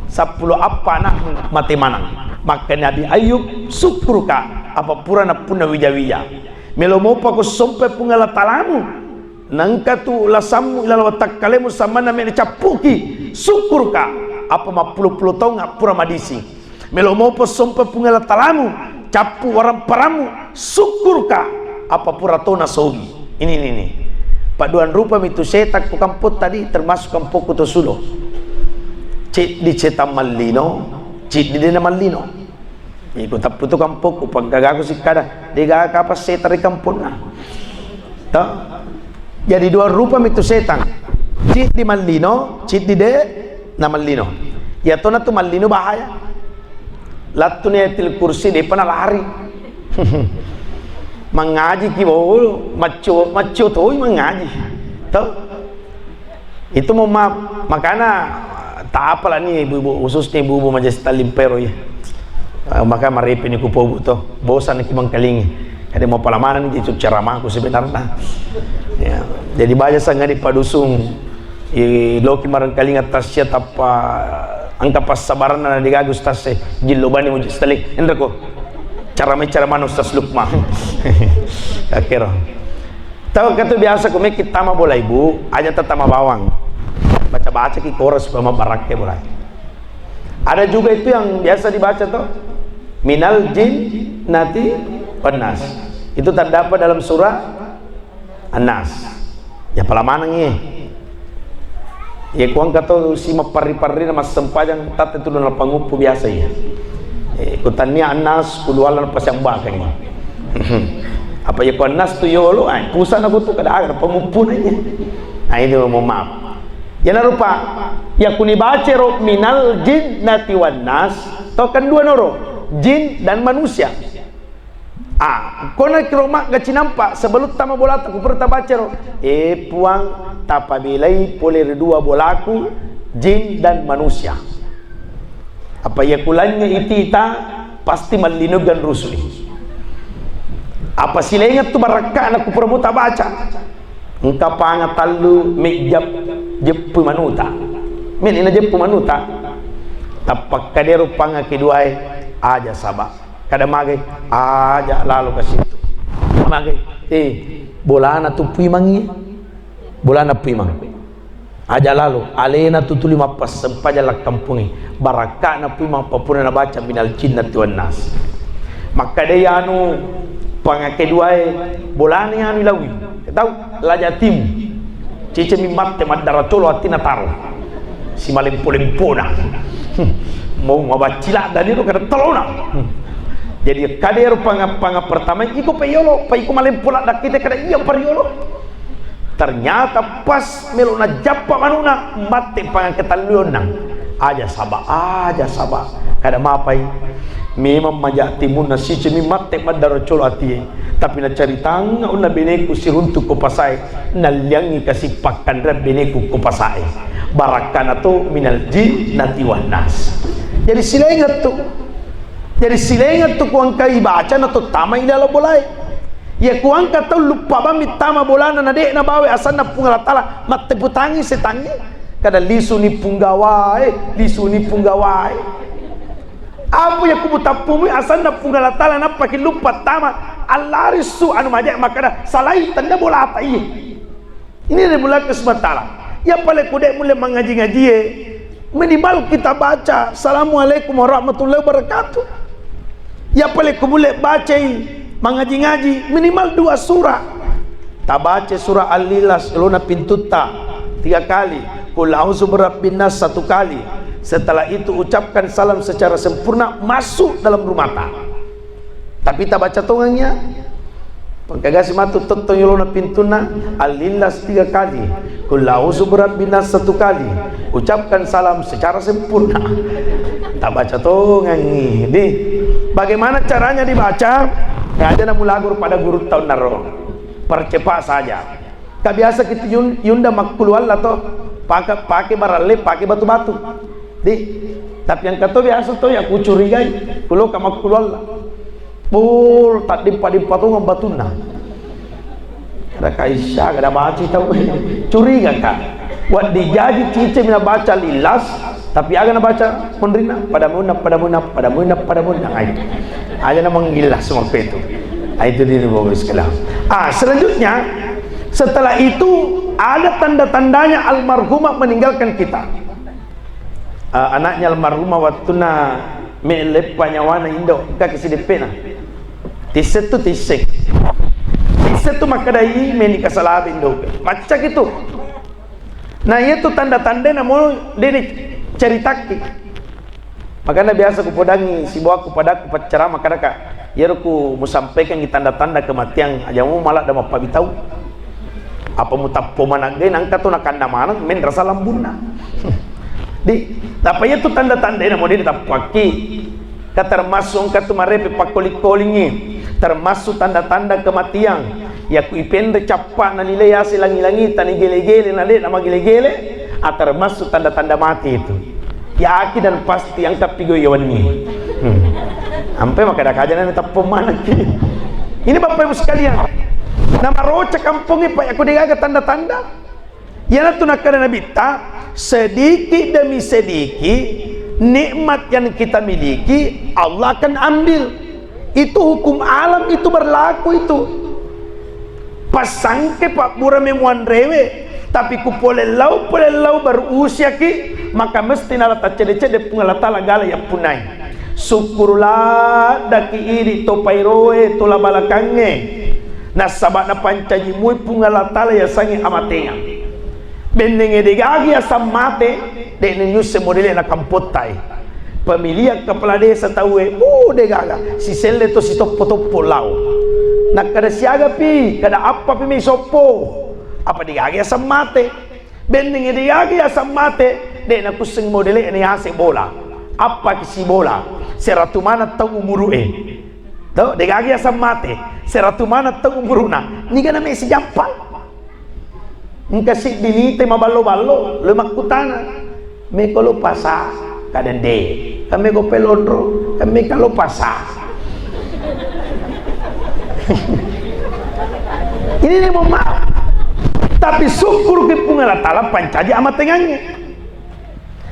seppulo appa anakmu mate manang. Maka Nabi Ayub, sukkuruka, apa pura nappunna wija-wija. Melo mopa ko sompe Puang Allah Taalamu, nangka tu lasammu ilalang watakkalemu samanna me nacappuki, sukkuruka, apa mappulo-pulo taung pura madising. Melo mopa sompe Puang Allah Taalamu, cappu waramparammu, sukkuruka, apa pura tona sogi. Ini, ini, ini. Padduan rupa mitu setang ko kampong tadi, termasuk kampokku to sulo. Ceddi setang mallino, ceddi dena mallino. Iko tappu tu kampokku, panggagaku sikkada, degaga kapang setang ri kamponna. To? Jadi dua rupa mitu setang. Ceddi mallino, ceddi de, Namallino. Iyatona tu mallino bahaya. Lattuni Ayatil Kursi, depa nalari. Mangaji ki, oh, maccio, maccio toi mangaji. Tau? Itu mau maaf. Makana, tak apalah ni ibu-ibu, khususnya ibu-ibu majelis taklim pero ya. Eh, maka marepe ni ku pobu to. Bosan ki mangkalingi. Kada mau palamanang itu ceramahku sebenarnya. Ya. Jadi baja sangadi padusung. I, loki marengkalinga tasya tappa engka passabaranna na degaga ustaz e, jillo bani muji stalik. Enreko. Cara mai cara mana Ustaz Lukman. Akhir. Tahu katu biasa ku meki tama bola ibu, aja tatama bawang. Baca-baca ki koro supaya mabarakke bola. Ada juga itu yang biasa dibaca tuh. Minal jinnati wan nas. Itu terdapat dalam surah An-Nas. Ya pala maneng ye. Ye kuang kato si mapparri-parri na massempajang tatte tulu na panguppu biasa ye. Eh, kutannia An-Nas, kuluala na pasiambakeng. Apa ye ku An-Nas tu yolo, ai, pusana kutu kada aga na panguppu na ye. Nah, itu mohon maaf. Ya narupa, ya kuni bacero minal jinnati wan nas, to kan dua noro, jin dan manusia. Ah, kona kiro magga cinampa sebelum tama bolata ku pura tabacero. Eh, Puang, tapabelai pole ri dua bolaku, jin dan manusia. Apa iya kulanya itita, pasti mallinuggang rusui. Apa silenga tu barakkana ku pura muta baca. Engka panga tallu mejjap jeppu manuta. Meni na jeppu manuta. Tappa kadero panga keduae aja saba. Kada magai, aja lalo ka situ. Magai, eh, bolana tu puimangngi. Bolana puimang. Aja lalo, alena tu tuli mappassempajang lakkampungi. Barakkana puimang papura nabaca minal jinnati wan nas. Makkadai anu pangake duae, bolana anu ilawi. Tau, laja timu. Cicemi matte maddara colo atina taro. Si malempo-lempona. Hmm. Mau mabaccila dani ro kada telona. Hmm. Jadi kadero panga, panga pertama iko pa yolo, pa iko malempo ladda kita kada iya pariolo. Ternyata pas melo najappa manuna, matte panga ketallu onnang. Aja saba, aja saba. Kada mapai. Memang maja timunna sicemi matte maddara colo atie. Tapi nacaritangnga unna beneku siruntu ko pasae, nalliangngi kasi pakkanre beneku ko pasae. Barakkana to minal jinnati wan nas. Jadi silainga tu. Jadi silainga tu kuangkai baca na to tama ilala bolae. Ya kuangka tau luppa bammi tama bolana na de na bawe asanna Puang Allah Taala, matteputangi setangnge. Kada lisu ni punggawae, lisu ni punggawae. Apa ya kubu tappumui asanna Puang Allah Taala nappaki luppa tama. Allarisu anu maja makkada salai tanda bolata iye. Ini dari mulai ke sementara. Ya pale kude mulai mengaji-ngajie. Minimal kita baca Assalamualaikum warahmatullahi wabarakatuh. Ya pale ku mulai bacai mengaji-ngaji minimal dua surah. Tabaca surah Al-Ikhlas, lona pintutta tiga kali. Qul a'udzu birabbin nas satu kali. Setelah itu ucapkan salam secara sempurna masuk dalam rumah ta. Tapi tabaca tongang ya. Pangkagasi matu tottong yolona pintunna, Al-Ikhlas tiga kali. Qul a'udzu birabbin nas satu kali. Ucapkan salam secara sempurna. Tabaca tongangi. Di, bagaimana caranya dibaca? Ya, aja namulagur pada guru tahun naro. Percepat saja. Ka biasa kita yun-, yunda makkulualla to, pake, pake baralle, pake batu-batu. Di, tapi engka to biasa to ya kucurigai, kulo ka makkulualla. Pur, taddimpa-dimpa tongeng batunna. Kada kaisya, kada baci tau. Curiga ka. Waddi jaji cice mina baca Al-Ikhlas, tapi aga nabaca munrinna, pada munna, pada munna, pada munna, pada munna. Ai. Aja na mengilas semua itu. Ah, itu dia, Bapak Ibu sekalian. Ah, selanjutnya, setelah itu ada tanda-tandanya almarhumah meninggalkan kita. Ah, anaknya almarhumah wattunna me leppa nyawana indo, kaki sideppena. Tisse tu tisse. Tisse tu makkedai meni kasalabe indo. Macca gitu. Nah, iya tu tanda-tanda namo dene caritakki. Makanya biasa kupodangi sibawa ku pada ku paccarama kadaka, iyaro ku musampaikangi tanda-tanda kematian, aja mu maladda mappabitau. Apa mutappo managgai nangka tu nakanna maneng menrasa lambunna. Di, apa iya tu tanda-tanda ina model tappuakki. Ka termasuk engka tu marepe pakkoling-kolingi, termasuk tanda-tanda kematian. Iya ku ipenre cappa na nilai ase langi-langi tani gele-gele na de na magele-gele, ah, termasuk tanda-tanda mati itu. Yakin dan pasti angka pigo iya wenni. Hmm. Ampe maka ada kaja na teppong manakki. Ini Bapak Ibu sekalian. Nama roca kampongi Pak, aku degaga tanda-tanda. Iyanatu nakkeda Nabitta, sedikit demi sedikit nikmat yang kita miliki, Allah akan ambil. Itu hukum alam, itu berlaku itu. Pasangke pabbura memuanrewe, tapi ku polellau, polellau baru usiaki, maka mesti nala taccede-cede Puang Allah Taala gala yappunai. Sukkuru laddaki idi to pairoe, to labalakangnge. Nasaba napancaji mui Puang Allah Taala yasengnge amatengang. Bennengnge degaga yaseng mate, de'na niusse modele na kampottai. Pemilihan kepala desa tauwe, uh, degaga. Siselle to sitoppo-toppo lao. Nakkeda siagapi, kada appapi mai soppo. Apa degaga yaseng mate? Bennengnge degaga yaseng mate, de'na kusseng modele na yase bola. Appaki si bola? Seratu maneng tau umuru'e. To, degaga yaseng mate, seratu maneng tau umuru'na. Niga na mesi jampang? Engka siddi nite maballo-ballo, lo makkutana. Meko lo pasa, kada de. Kan meko pelonro, kan meka lo pasa. Ini ni mohon maaf. Tapi syukur ke Puang Allah Taala pancaji amatengangnge.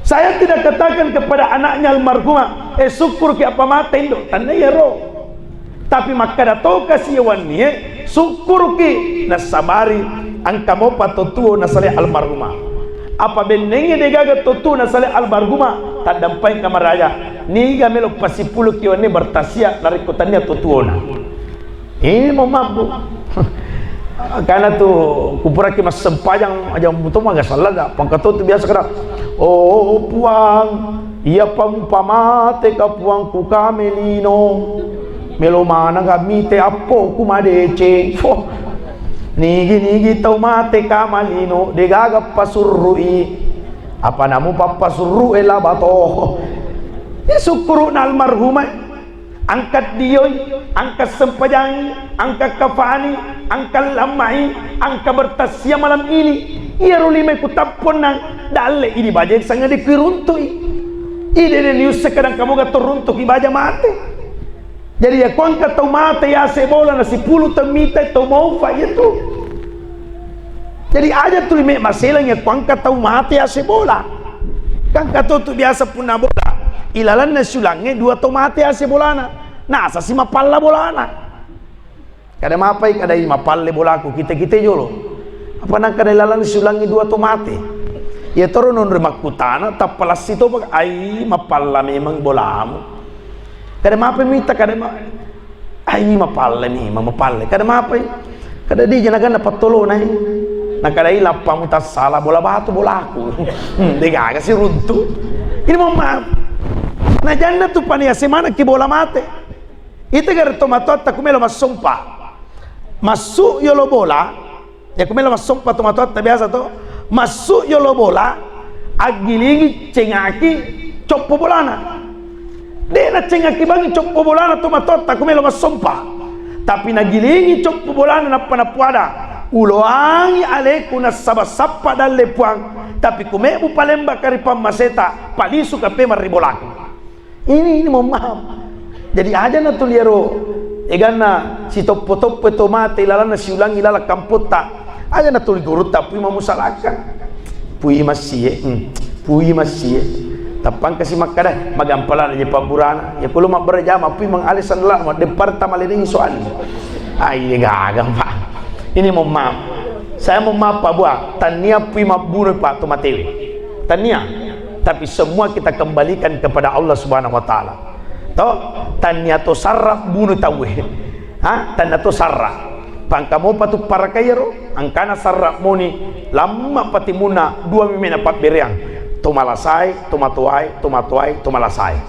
Saya tidak katakan kepada anaknya almarhumah, eh, syukur ke apa mate indo, tanna iyaro. Tapi makkada to kasi wennie, syukur ke nasabari angka mopa to tuo nasale almarhumah. Apa bennengnge degaga to tuo nasale almarhumah, taddampai kamaraja. Niga melo pasipulu ki wennie bertasia narekko tania to tuona. Ini mau mabbu. Karena tu kupuraki massempajang aja muto maga salah dah. Pangkato tu biasa kada. Oh Puang, iya pa mupamate ka Puang ku kame lino. Melo mana ga mite appo ku madeceng. Foh. Nigi-nigi tau mate ka malino, degaga pasurrui. Apa namu pappasurru e labato. Ini syukuruna almarhumah. Angka dioi, angka sempajangi, angka kafani, angka lammai, angka bertasia malam ini. Iyaro lima ku tapponna dalle idi baja sanga de kuruntui. Ide de niusse kadang kamoga to runtuki baja mate. Jadi ya ku angka tau mate yase bola na sipulu tau mita tau maufa itu. Jadi aja tuli me maselang ya ku angka tau mate yase bola. Kan kato tu biasa punna bola. Ilalanna siulangnge dua to mate yase bolana. Nasa si mapalla bolana. Kada mapai kada i mapalle bolaku kite-kite jolo. Apa nang kada ilalanna siulangnge dua to mate. Ya toro nonre makkutana tappa lassi to ai mapalla memang bolamu. Kada mapai mita kada ma Ai, mapalle ni, ma-, mapalle. Kada mapai. Kada di janaganna pattolona, eh. Nakadai lappamu tassala bola batu bolaku. Hmm, degaga si runtu. Ini mohon maaf. Nah, janda tu pani asemana ki bola mate. Ite gare tomatoatta kumelo massompa. Massu yolo bola, Iya, ku melo massompa tomatoatta biasa to, massu yolo bola, aggilingi cengaki coppo bolana. De naccengaki bangi coppo bolana tomatoatta ku melo massompa. Tapi nagilingi coppo bolana nappa napuada, uloangi aleku nassaba sappa dalle Puang, tapi ku mebbu palembaka ri pammaseta, palisuka pemeng ri bolaku. Ini, ini mohon maaf. Jadi aja na tuli ero eganna sitoppo-toppo to mate ilalanna siulangi laleng kampotta. Aja na tuli gurutta pui mamusalakka. Pui massie, hmm. Pui massie. Tappangka si makkada, magampala je pabburana. Ya kulo mabbere jama pui mang ale sandala ma depar tamalenengi soali. Ai gaga, Pak. Ini mohon maaf. Saya mohon maaf, Pak Buah. Tania pui mabbuno, Pak, to matewe. Tania. Tapi semua kita kembalikan kepada Allah Subhanahu wa Ta'ala. To, tania to sarra buno tauwe. Ha, tania to sarra. Pangka mopa tu parakairo, angkana sarra moni, lamma patimuna dua mimena pabbereang. To malasae, to matoae, to matoae, to malasae.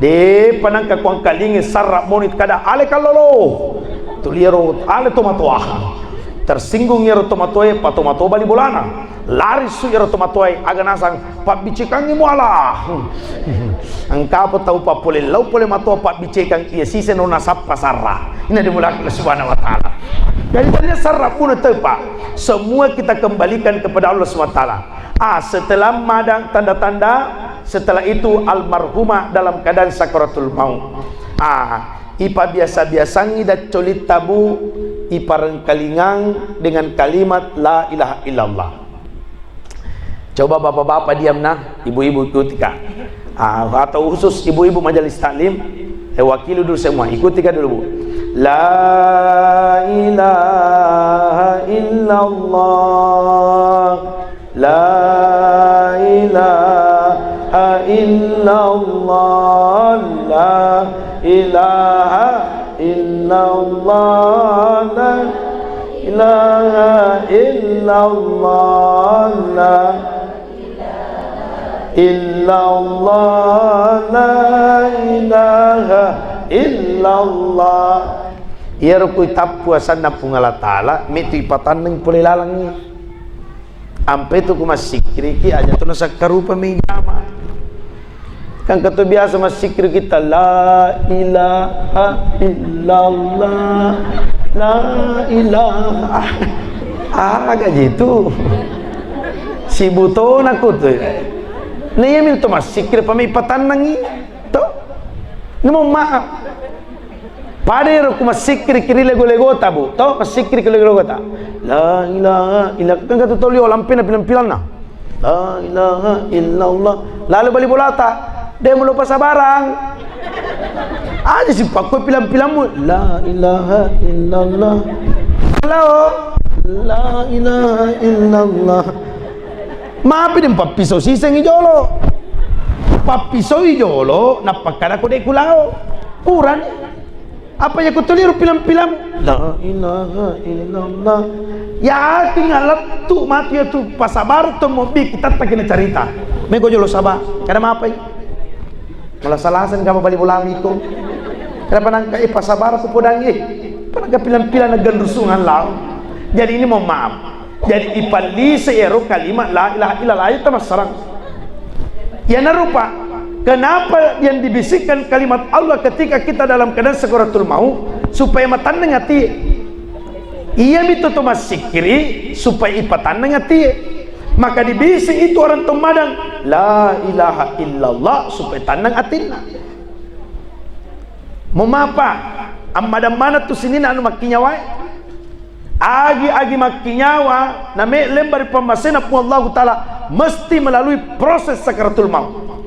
De panangka kuangkalingi sarra moni kada ale kallolo. Tuliero ale to matoa. Tersinggung ero to matoe, pa to matoa bali bolana. Lari su iyaro tomatoae, aga nasang, "Pabbicekkangngi muala." Engka apa tau pappole lao pole matoa pabbicekang iya siseng no nasappa sarra. Ina dimulai Allah Subhanahu wa Ta'ala. Jadi tanya sarra pun tepa. Semua kita kembalikan kepada Allah Subhanahu wa Ta'ala. Ah, setelah madang tanda-tanda, setelah itu almarhumah dalam keadaan sakaratul maut. Ah, ipabiasa-biasangi daccolitta, Bu, iparengkalingang dengan kalimat la ilaha illallah. Coba bapak-bapak diam nah, ibu-ibu ikuti ka. Ah, atau khusus ibu-ibu majelis taklim, eh, wakili dulu semua, ikuti ka dulu, Bu. La ilaha illallah. La ilaha illallah, la ilaha illallah, la ilaha illallah, la illallah, la ilaha illallah. Iyaro ku itappu asanna Puang Allah Ta'ala, metu ipatanneng pole lalengngi. Ampe tu ku massikkiriki, aja tu nasakkarupa mei jama. Kan ketu biasa massikkiri kita, "La ilaha illallah, la ilaha." Aga jitu. Sibutona kutu. Na iya mi tu massikkiri pa mei patannangi. To? Namo maaf. Pada ero ku massikkiri ki ri lego-legota, Bu. To, massikkiri ki lego-legota. La ilaha illa, kan kata tolio lampena pilang-pilanna. La ilaha illallah. Lalu bali bolata. De mulo pasabarang. Aja si pakko pilang-pilangmu. La ilaha illallah. Halo. La ilaha illallah. Mapi de pappisau sisengi jolo. Pappisoi jolo, nappakada ko de kulao. Purani. Apa iya kutuliro pilang-pilang? La ilaha illallah. Yakin alattu matu iya tu pasabar to mobbi kitatta kena carita. Mego jolo saba. Kada mapai. Malah salasan kama bali bolami ko. Kenapa nangka eh pasabar ko podangi eh. Panangka pilang-pilang na genrusungan lao. Jadi ini mohon maaf. Jadi ipallise ero kalimat la ilaha illallah, aja tamassarang. Iyana rupa, kenapa yang dibisikkan kalimat Allah ketika kita dalam keadaan sakaratul maut? Supaya matanneng ati. Iya mitu to massikkiri supaya ipatanneng ati. Maka dibisi itu orang to madang la ilaha illallah supaya tanneng atinna. Momapa? Ammadang maneng tu sininna anu makkinyawae. Agi-agi makkinyawa, na me lemba ri pammasena Puang Allahu Ta'ala, mesti melalui proses sakaratul maut.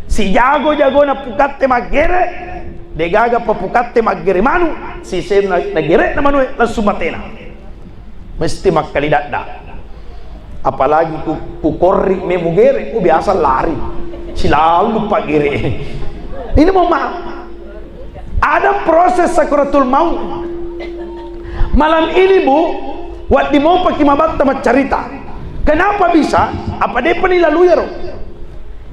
Sijago-jagona pukatte maggere, degaga pa pukatte maggere manu, sisena nagere na manue, langsung matena. Mesti makkalidadda. Apalagi ku, ku korri me mugere, ku biasa lari. Silalu pagere. Ini mau maaf. Ada proses sakaratul maut. Malam ini, Bu, waddi mopaki mabatta maccarita. Kenapa bisa? Apa depa ni lalu yaro?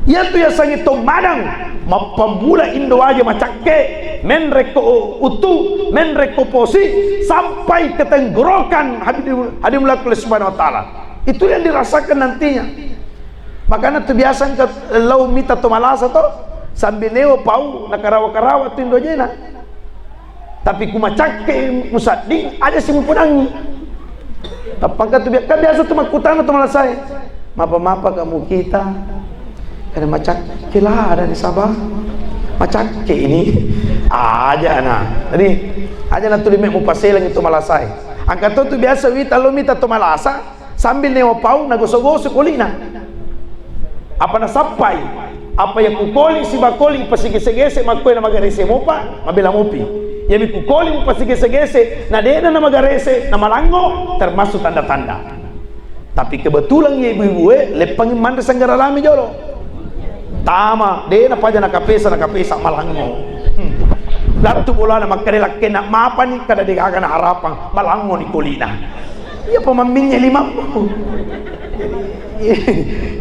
Iyatu yasengnge to madang, mappammula indo waja macakke, menrekko utu, menrekko posi, sampai ke tenggorokan, hadi-, hadirin mulakul Subhanahu wa Ta'ala. Itu yang dirasakan nantinya. Makanya tu biasa engka lao mita to malasa to, sambil newa pau, nakarawa-karawa tu indo wajena. Tapi ku macakke musadding, aja si mupodangi. Tappangka tu bia-, kan biasa tu makkutana tu malasae. Mapa-mapa kamu kita. Kada macakke lah, ada di Sabah. Macakke ini. Aja na. Jadi, aja na tuli me mupaselang itu malasae. Angka to tu biasa wita lo mita to malasa. Sambil newa pau, nagoso-goso kolina. Apa nasappai? Apa iya kukoli, siba koli, ipasigese-gese, makkoe namagarese mopa, mabela mopi. Iyami kukoli, mupasigese-gese, na de'na namagarese, namalangngo, termasuk tanda-tanda. Tapi kebetulan iya ibu-ibue, leppangi manre sanggara lami jolo. Tama, de napaja nakapesa, nakapesa malangngo. Hmm. Lattu bolana makkeda lakkenna mapani kada degaga na harapang, malangngo ni kolina. Iya pa mamminye limammu.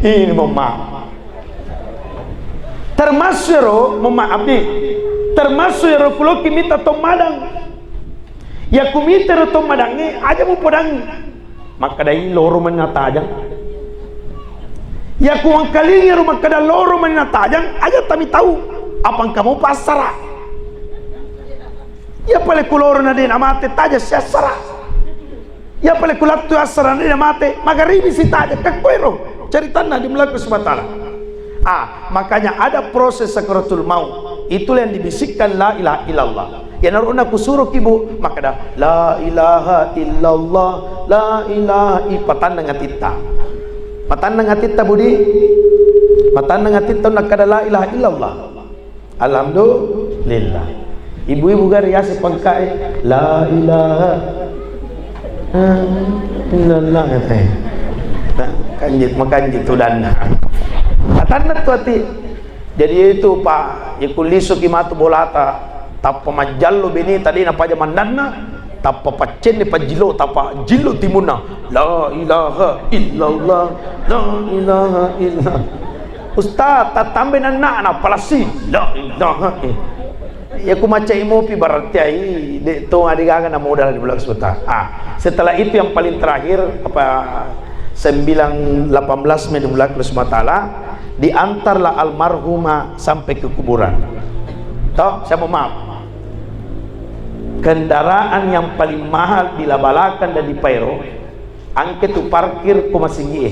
Ini mama. Termasuk ero, mama abdi. Termasuk ero kuloki mita to madang. Ya kumita ero to madangnge, aja mupodangi. Makkedai loro mennatajang. Iya ku engkalingi ro makkeda loro mani natajang, aja tami tau. Apa engka mopa assara. Iya pale ku loro na de namate, taja siassara. Iya pale ku lattu assara na de namate, magaribi si taja, kekkoero. Ceritanna di mulaku subhanahu wa ta'ala. Ah, makanya ada proses sakaratul maut. Itulah yang dibisikkan la ilaha illallah. Iyanaro na kusuroki, Bu, makkeda, "La ilaha illallah, la ilaha," ipatannang atitta. Patannang atitta, Budi. Patannang atitta nakkeda la ilaha illallah. Alhamdulillah. Ibu-ibu gare yase pangkae, "La ilaha." Ah, illallah, kata. Nah, kanjit, makanjit tudanna. Patanna tu ati. Jadi itu, Pak, ya kullisoki matu bolata, tappa majjallo beneta de napaja mandanna, tappa paccenne pajjilo, tappa jillo timunna, "La ilaha illallah, la ilaha illallah." Ustaz, tattambe nanna'na, palassi, "La ilaha illallah." Ya ku macai mopi berarti ai, de to ade gaga na modal di bulan sebentar. Ah, setelah itu yang paling terakhir, apa, sembilan, delapan belas Mei di bulan subhanahu wa ta'ala, diantarlah almarhumah sampai ke kuburan. Toh, saya mohon maaf. Kendaraan yang paling mahal di Labalakan dan di Paero, angke tu parkir ko masigie,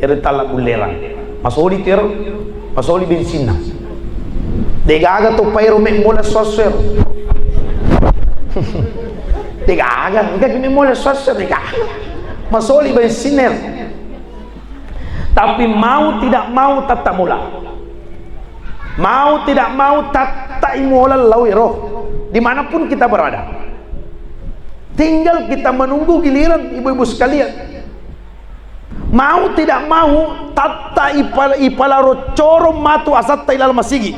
ere tala bullerang. Masoli tu ero, masoli bensinna. Degaga tu Paero me mola suasso ero. Degaga, engka me mola suasso, degaga. Masoli bensinna ero. Tapi mau tidak mau tetap mula. Mau tidak mau tattai mola lao ero. Dimanapun kita berada. Tinggal kita menunggu giliran, ibu-ibu sekalian. Mau tidak mau, tatta ipal-, ipalaro corong matu asatta ilalang masigi.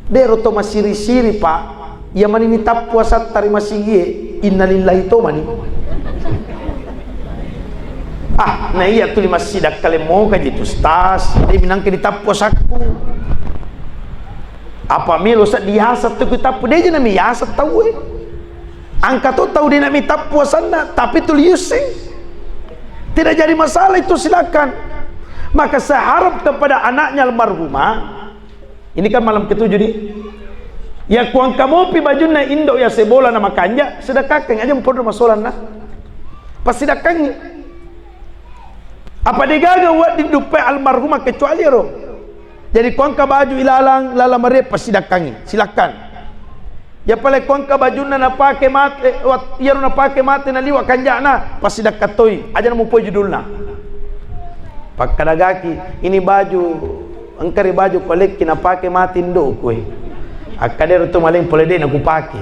Dero to masiri-siri, Pak. Iya manini tappu asatta ri masigie, innalillahi to mani. Ah, na iya tuli massidakkale moka ji tu, Ustaz. De minangke ditappu asakku. Apa melo sa diasat tu ku tappu, de je nami yasat tau e. Angka to tau de nami tappu asanna, tapi tuli yussing. Tidak jadi masalah itu, silakan. Maka saya harap kepada anaknya almarhumah, ini kan malam ketujuh nih. Ya kuangka mopi bajunna indo ya sebola na makanja, sedekahkan aja podo masolanna. Pasidakkangi. Apa degaga wedding duppai almarhumah kecuali ero. Jadi kuangka baju ilalang, lala marie, pasidakkangi. Silakan. Ya pale kuangka bajunna napake mate, wat-, iyaro napake mate naliwa kanjana, pasidakka toi. Aja namupoi judulna. Pakkadagaki, ini baju, engka ri baju kualekki napake mate indoku e. Akkadero tu maleng pole de nakupake.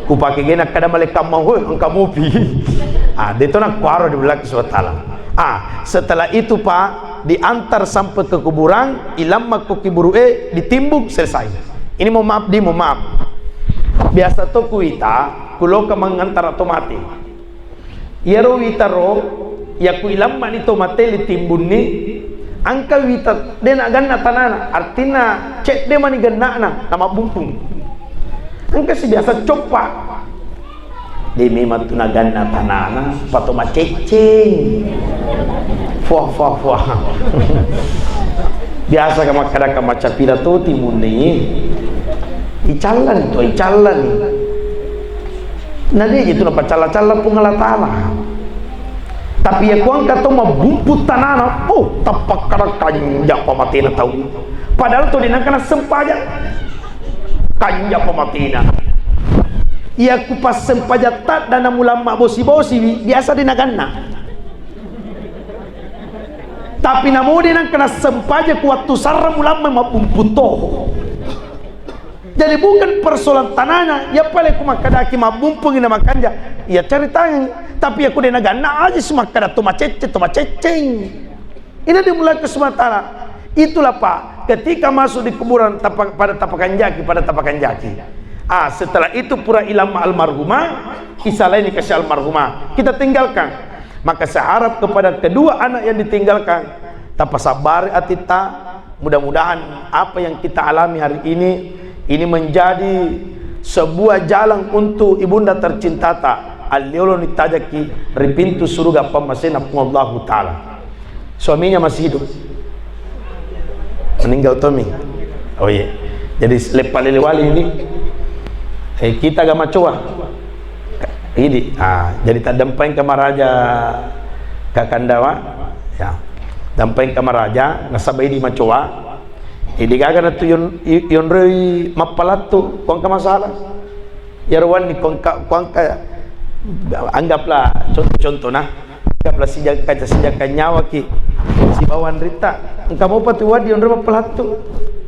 Kupake gena kada malekka mau, engka mopi. Ah, de to nakuaro di belakang subhanahu wa ta'ala. Ah, setelah itu, Pak, diantar sampai ke kuburan, ilamma ko kuburu e, ditimbung, selesai. Ini mohon maaf, di mohon maaf. Biasa to kuita, kuloka mangantara to mate. Iyaro witaro, yakku ilammani to mate litimbunni, engka wita de naganna tanana, artinna cedde mani genna'na, namabbumpung. Engka si biasa coppa. De memang tu naganna tanana, pato macecceng. Fuah, fuah, fuah. Biasa ka makkadaka macapila to timunni. Icallani to, icallani. Na de je tu napacalla-calla Puang Allah Ta'ala. Tapi ya kuangka to mabbumpu tanana, oh, tapakkada kanja pamatena tau. Padahal to de nangka nassempajang. Kanja pamatena. Iya ku passempajang tadda na mulamma bosi-bosi wi, biasa de naganna. Tapi namo de nangka nassempajang ku wattu sarre mulamma mabbumpu to. Jadi bukan persoalan tanana, ya pale ku makkadaki mabbumpungi na makanja, ya cari tangan. Tapi ya ku de naganna aja si makkada to macecceng, to macecceng. Ini dimulai ke Sumatera. Itulah, Pak, ketika masuk di kuburan tapa-, pada tapakanjaki, pada tapakanjaki. Ah, setelah itu pura ilamma almarhumah, isalaini kasih almarhumah. Kita tinggalkan. Maka saya harap kepada kedua anak yang ditinggalkan, tapasabari atitta, mudah-mudahan apa yang kita alami hari ini, ini menjadi sebuah jalan untuk ibunda tercintata, alliolo nitajaki ri pintu suruga pammasena Puang Allahu Ta'ala. Suaminya masih hidup. Meninggal tommi. Oh iya. Jadi leppa lele wali ini. Eh, kita ga macoa. Idi. Ah, jadi taddampaeng ka maraja Kakandawa. Ya. Dampaeng ka maraja, nasaba idi macoa. Idi gaga natu yon-, i-, yonroi mappalattu, kuangka masalah. Iyaro wenni kuangka, kuangka, anggaplah contoh-contoh nah. Anggaplah sijaka, sijaka nyawaki sibawa anritta. Engka mopa tu wedding yonroi mappalattu.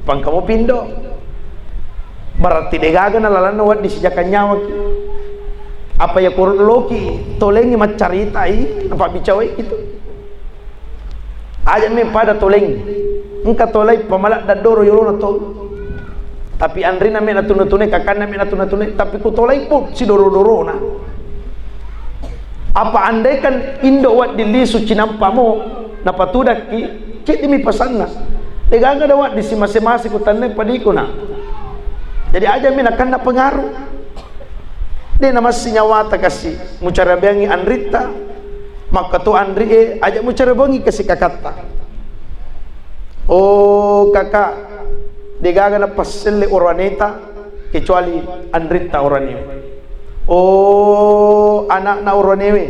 Pangka mopi indo. Berarti degaga na lalanna wedding sijaka nyawaki. Apa ya koro loki tolengi maccaritai, apa bicawai itu. Aja mi pada toleng. Engka tolai pamaladda doro yolona to. Tapi anrina me natuna-tunai, kakanna me natuna-tunai, tapi ku tolai pun sidoro-dorona. Apa andaikan indo wedding lisu cinampamo, napatudakki, ceddimi pasanna. Degaga da wedding simase-mase ku tanne padikuna. Jadi aja mi nakanna pengaruh. De namassi nyawata kasi mucarabeangi anritta, makkato anri e aja mucarabeangi kasi kakatta. Oh kakak, degaga napasselle oroaneta kecuali anritta oroanewe. Oh anakna oroanewe,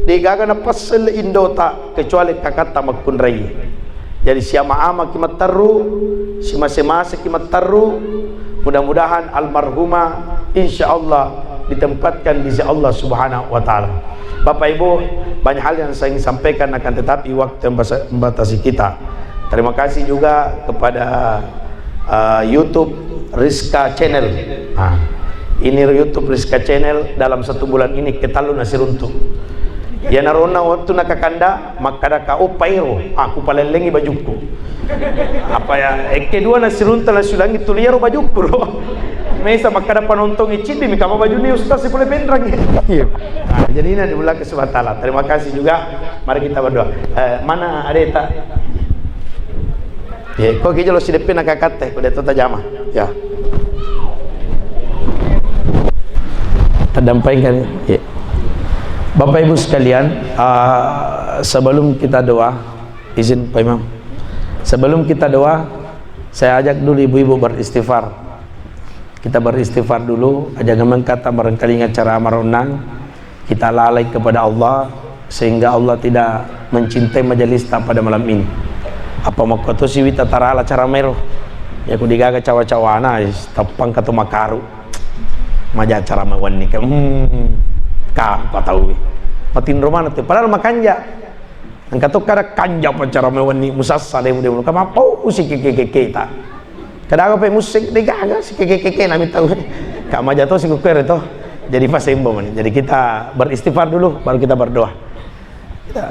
degaga napasselle indota kecuali kakatta makkunrai. Jadi siama-amaki matteru, simase-maseki matteru. Mudah-mudahan almarhumah insya Allah ditempatkan di sisi Allah Subhanahu wa Ta'ala. Bapak Ibu, banyak hal yang saya ingin sampaikan, akan tetapi waktu yang basa-, membatasi kita. Terima kasih juga kepada uh, YouTube Rizka Channel. Nah, ini YouTube Rizka Channel dalam satu bulan ini ketallu nasiruntu. Iyanaronna wettu nakakanda makkadaka oppa ero, aku palellengi bajukku. Apa ya, ekke dua nasirunta nasiulangi tuli ero bajukku ro. Mesa makkada panontongi ciddi mi kama bajuni ustaz sipule penrangi. Iya. Nah, jadi ini adalah kesempatan. Terima kasih juga. Mari kita berdoa. Eh, mana adeta? Ya, kok ki jolo sideppe nakakatte, ko de to tajama. Ya. Taddampaeng kan? Ya. Bapak Ibu sekalian, ah, sebelum kita doa, izin Pak Imam. Sebelum kita doa, saya ajak dulu ibu-ibu beristighfar. Kita beristighfar dulu, aja ngemeng kata barangkali acara maronnang. Kita lalai kepada Allah sehingga Allah tidak mencintai majelis ta pada malam ini. Apa makkuto siwi tatarala cara mero? Ya ku digaga cawa-cawana, tappang katu makaru. Maja cara mawenni ke, hmm, kampa tau. Matinro mana tu? Padahal makanja. Engka to kada kanja pa cara mawenni musassa demu demu. Kamapau si keke keke ta. Kadang apa musseng degaga si keke keke nami tau. Kak maja to si kukkere to. Jadi pasembo mani. Jadi kita beristighfar dulu, baru kita berdoa. Kita,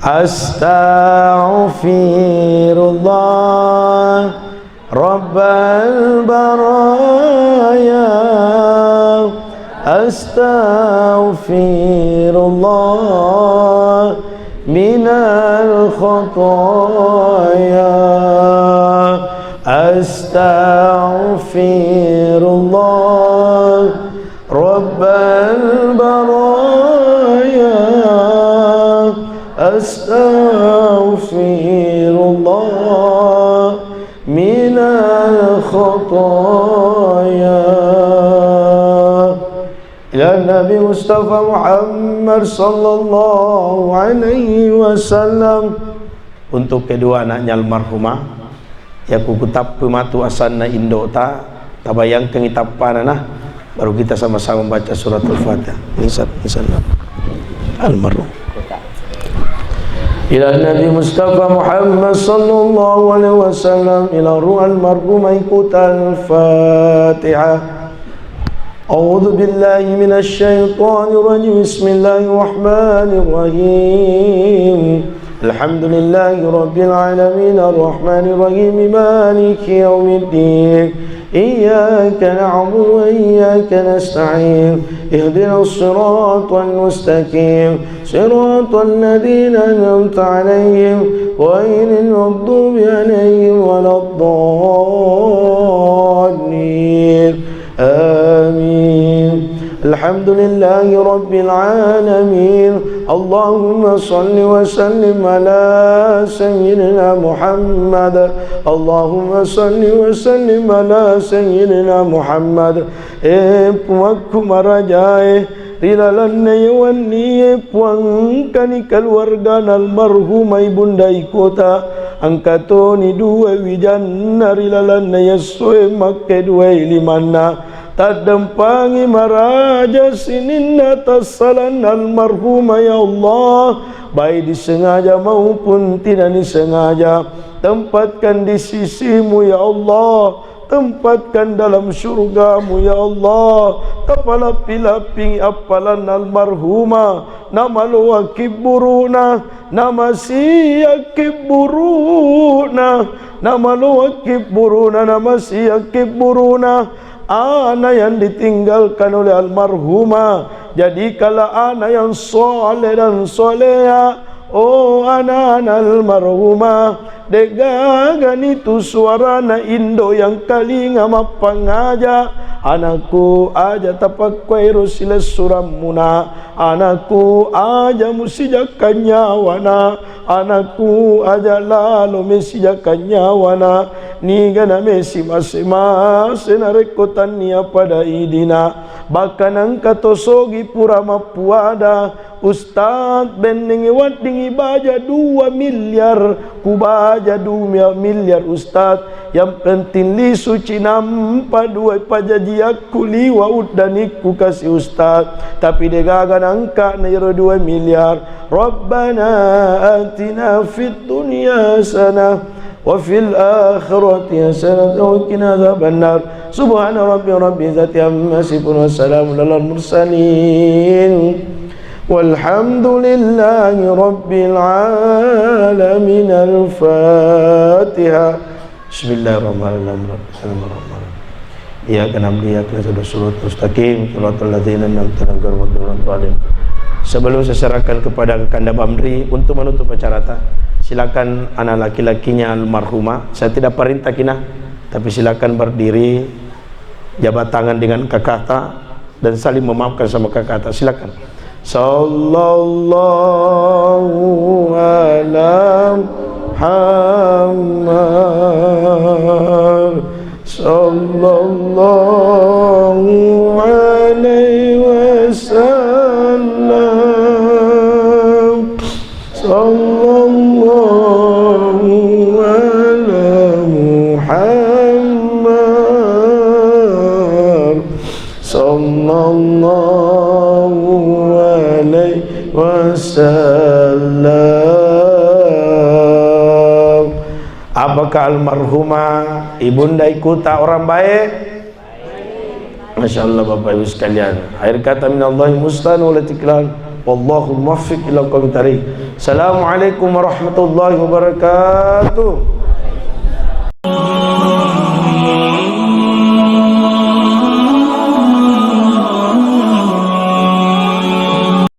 Astaghfirullah Rabbal baraya. Astaghfirullah minal khataya. Astaghfirullah Rabbal baraya. Astaghfirullah minal khataya. Ila Nabi Mustafa Muhammad sallallahu alaihi wasallam. Untuk kedua anaknya almarhumah, ya ku kutappu matu asanna indota, tabayangkangi tappana nah, baru kita sama-sama baca suratul Fatihah. Nisan, nisan. Almarhum. Ila Nabi Mustafa Muhammad sallallahu alaihi wasallam, ila ruh almarhumah ikutal Fatihah. أعوذ بالله من الشيطان الرجيم. بسم الله الرحمن الرحيم. الحمد لله رب العالمين. الرحمن الرحيم. مالك يوم الدين. إياك نعبد وإياك نستعين. اهدنا الصراط المستقيم. صراط الذين أنعمت عليهم غير المغضوب عليهم ولا الضالين. آمين. Alhamdulillahi Rabbil Alamin. Allahumma salli wa sallim ala Sayyidina Muhammad. Allahumma salli wa sallim ala Sayyidina Muhammad. E Puakku marajae, ri lalenna ye wennie Puang, engkani keluargana almarhumah Ibunda Ikuta, engka toni dua wijanna ri lalenna ye essoe makkeduai limanna. Taddempangi maraja sininna tassalanna almarhumah, ya Allah, baik disengaja maupun tidak disengaja. Tempatkan di sisimu, ya Allah, tempatkan dalam surgamu, ya Allah. Tapalappi-lappingi appalanna almarhumah, namaloakki buruna, namasiakki buruna, namaloakki buruna, namasiakki buruna. Ana yang ditinggalkan oleh almarhumah, jadikanlah ana yang soleh dan soleha. Oh, ana-ana almarhumah, de'gagani tu suarana indo yang kalinga mappangaja. Anakku, aja tapakkuairo silessuramuna. Anakku, aja musijakka nyawana. Anakku, aja lalo mesijakka nyawana. Niga namesi mase-mase narekko tannia pada idina. Bahkan engka to sogi pura mappuada, Ustaz, bennengngi weddingngi baja dua miliar, ku baja dua miliar, Ustaz. Yang penting lisu cinampa dua pajajiakku liwa uddanikku kasi Ustaz. Tapi de'gaga nangka na iro dua miliar. Rabbana atina fid dunya hasanah wa fil akhirati hasanah wa qina adzabannar. Subhana rabbika rabbil izzati amma yasifun wa salamun alal mursalin. Walhamdulillahi rabbil alamin. Al-Fatihah. Bismillahirrahmanirrahim. Iyyaka na'budu wa iyyaka nasta'in. Ihdinas siratal mustaqim. Siratal ladzina an'amta 'alaihim ghairil maghdubi 'alaihim waladdallin. Sebelum saya serahkan kepada Kakanda Bamri untuk menutup acara ta, silakan anak laki-lakinya almarhumah. Saya tidak perintah kina, tapi silakan berdiri, jabat tangan dengan kakata, dan saling memaafkan sama kakata. Silakan. Sallallahu ala Muhammad. Sallallahu alaihi wasallam. Sallallahu ala Muhammad. Sallallahu alaihi wasallam. Apakah almarhumah Ibunda Ikuta orang baik? Masya Allah, Bapak Ibu sekalian. Akhir kata, minallahi musta'an wa alaihi tiklan. Wallahul muwaffiq ila aqwamit thariq. Assalamualaikum warahmatullahi wabarakatuh.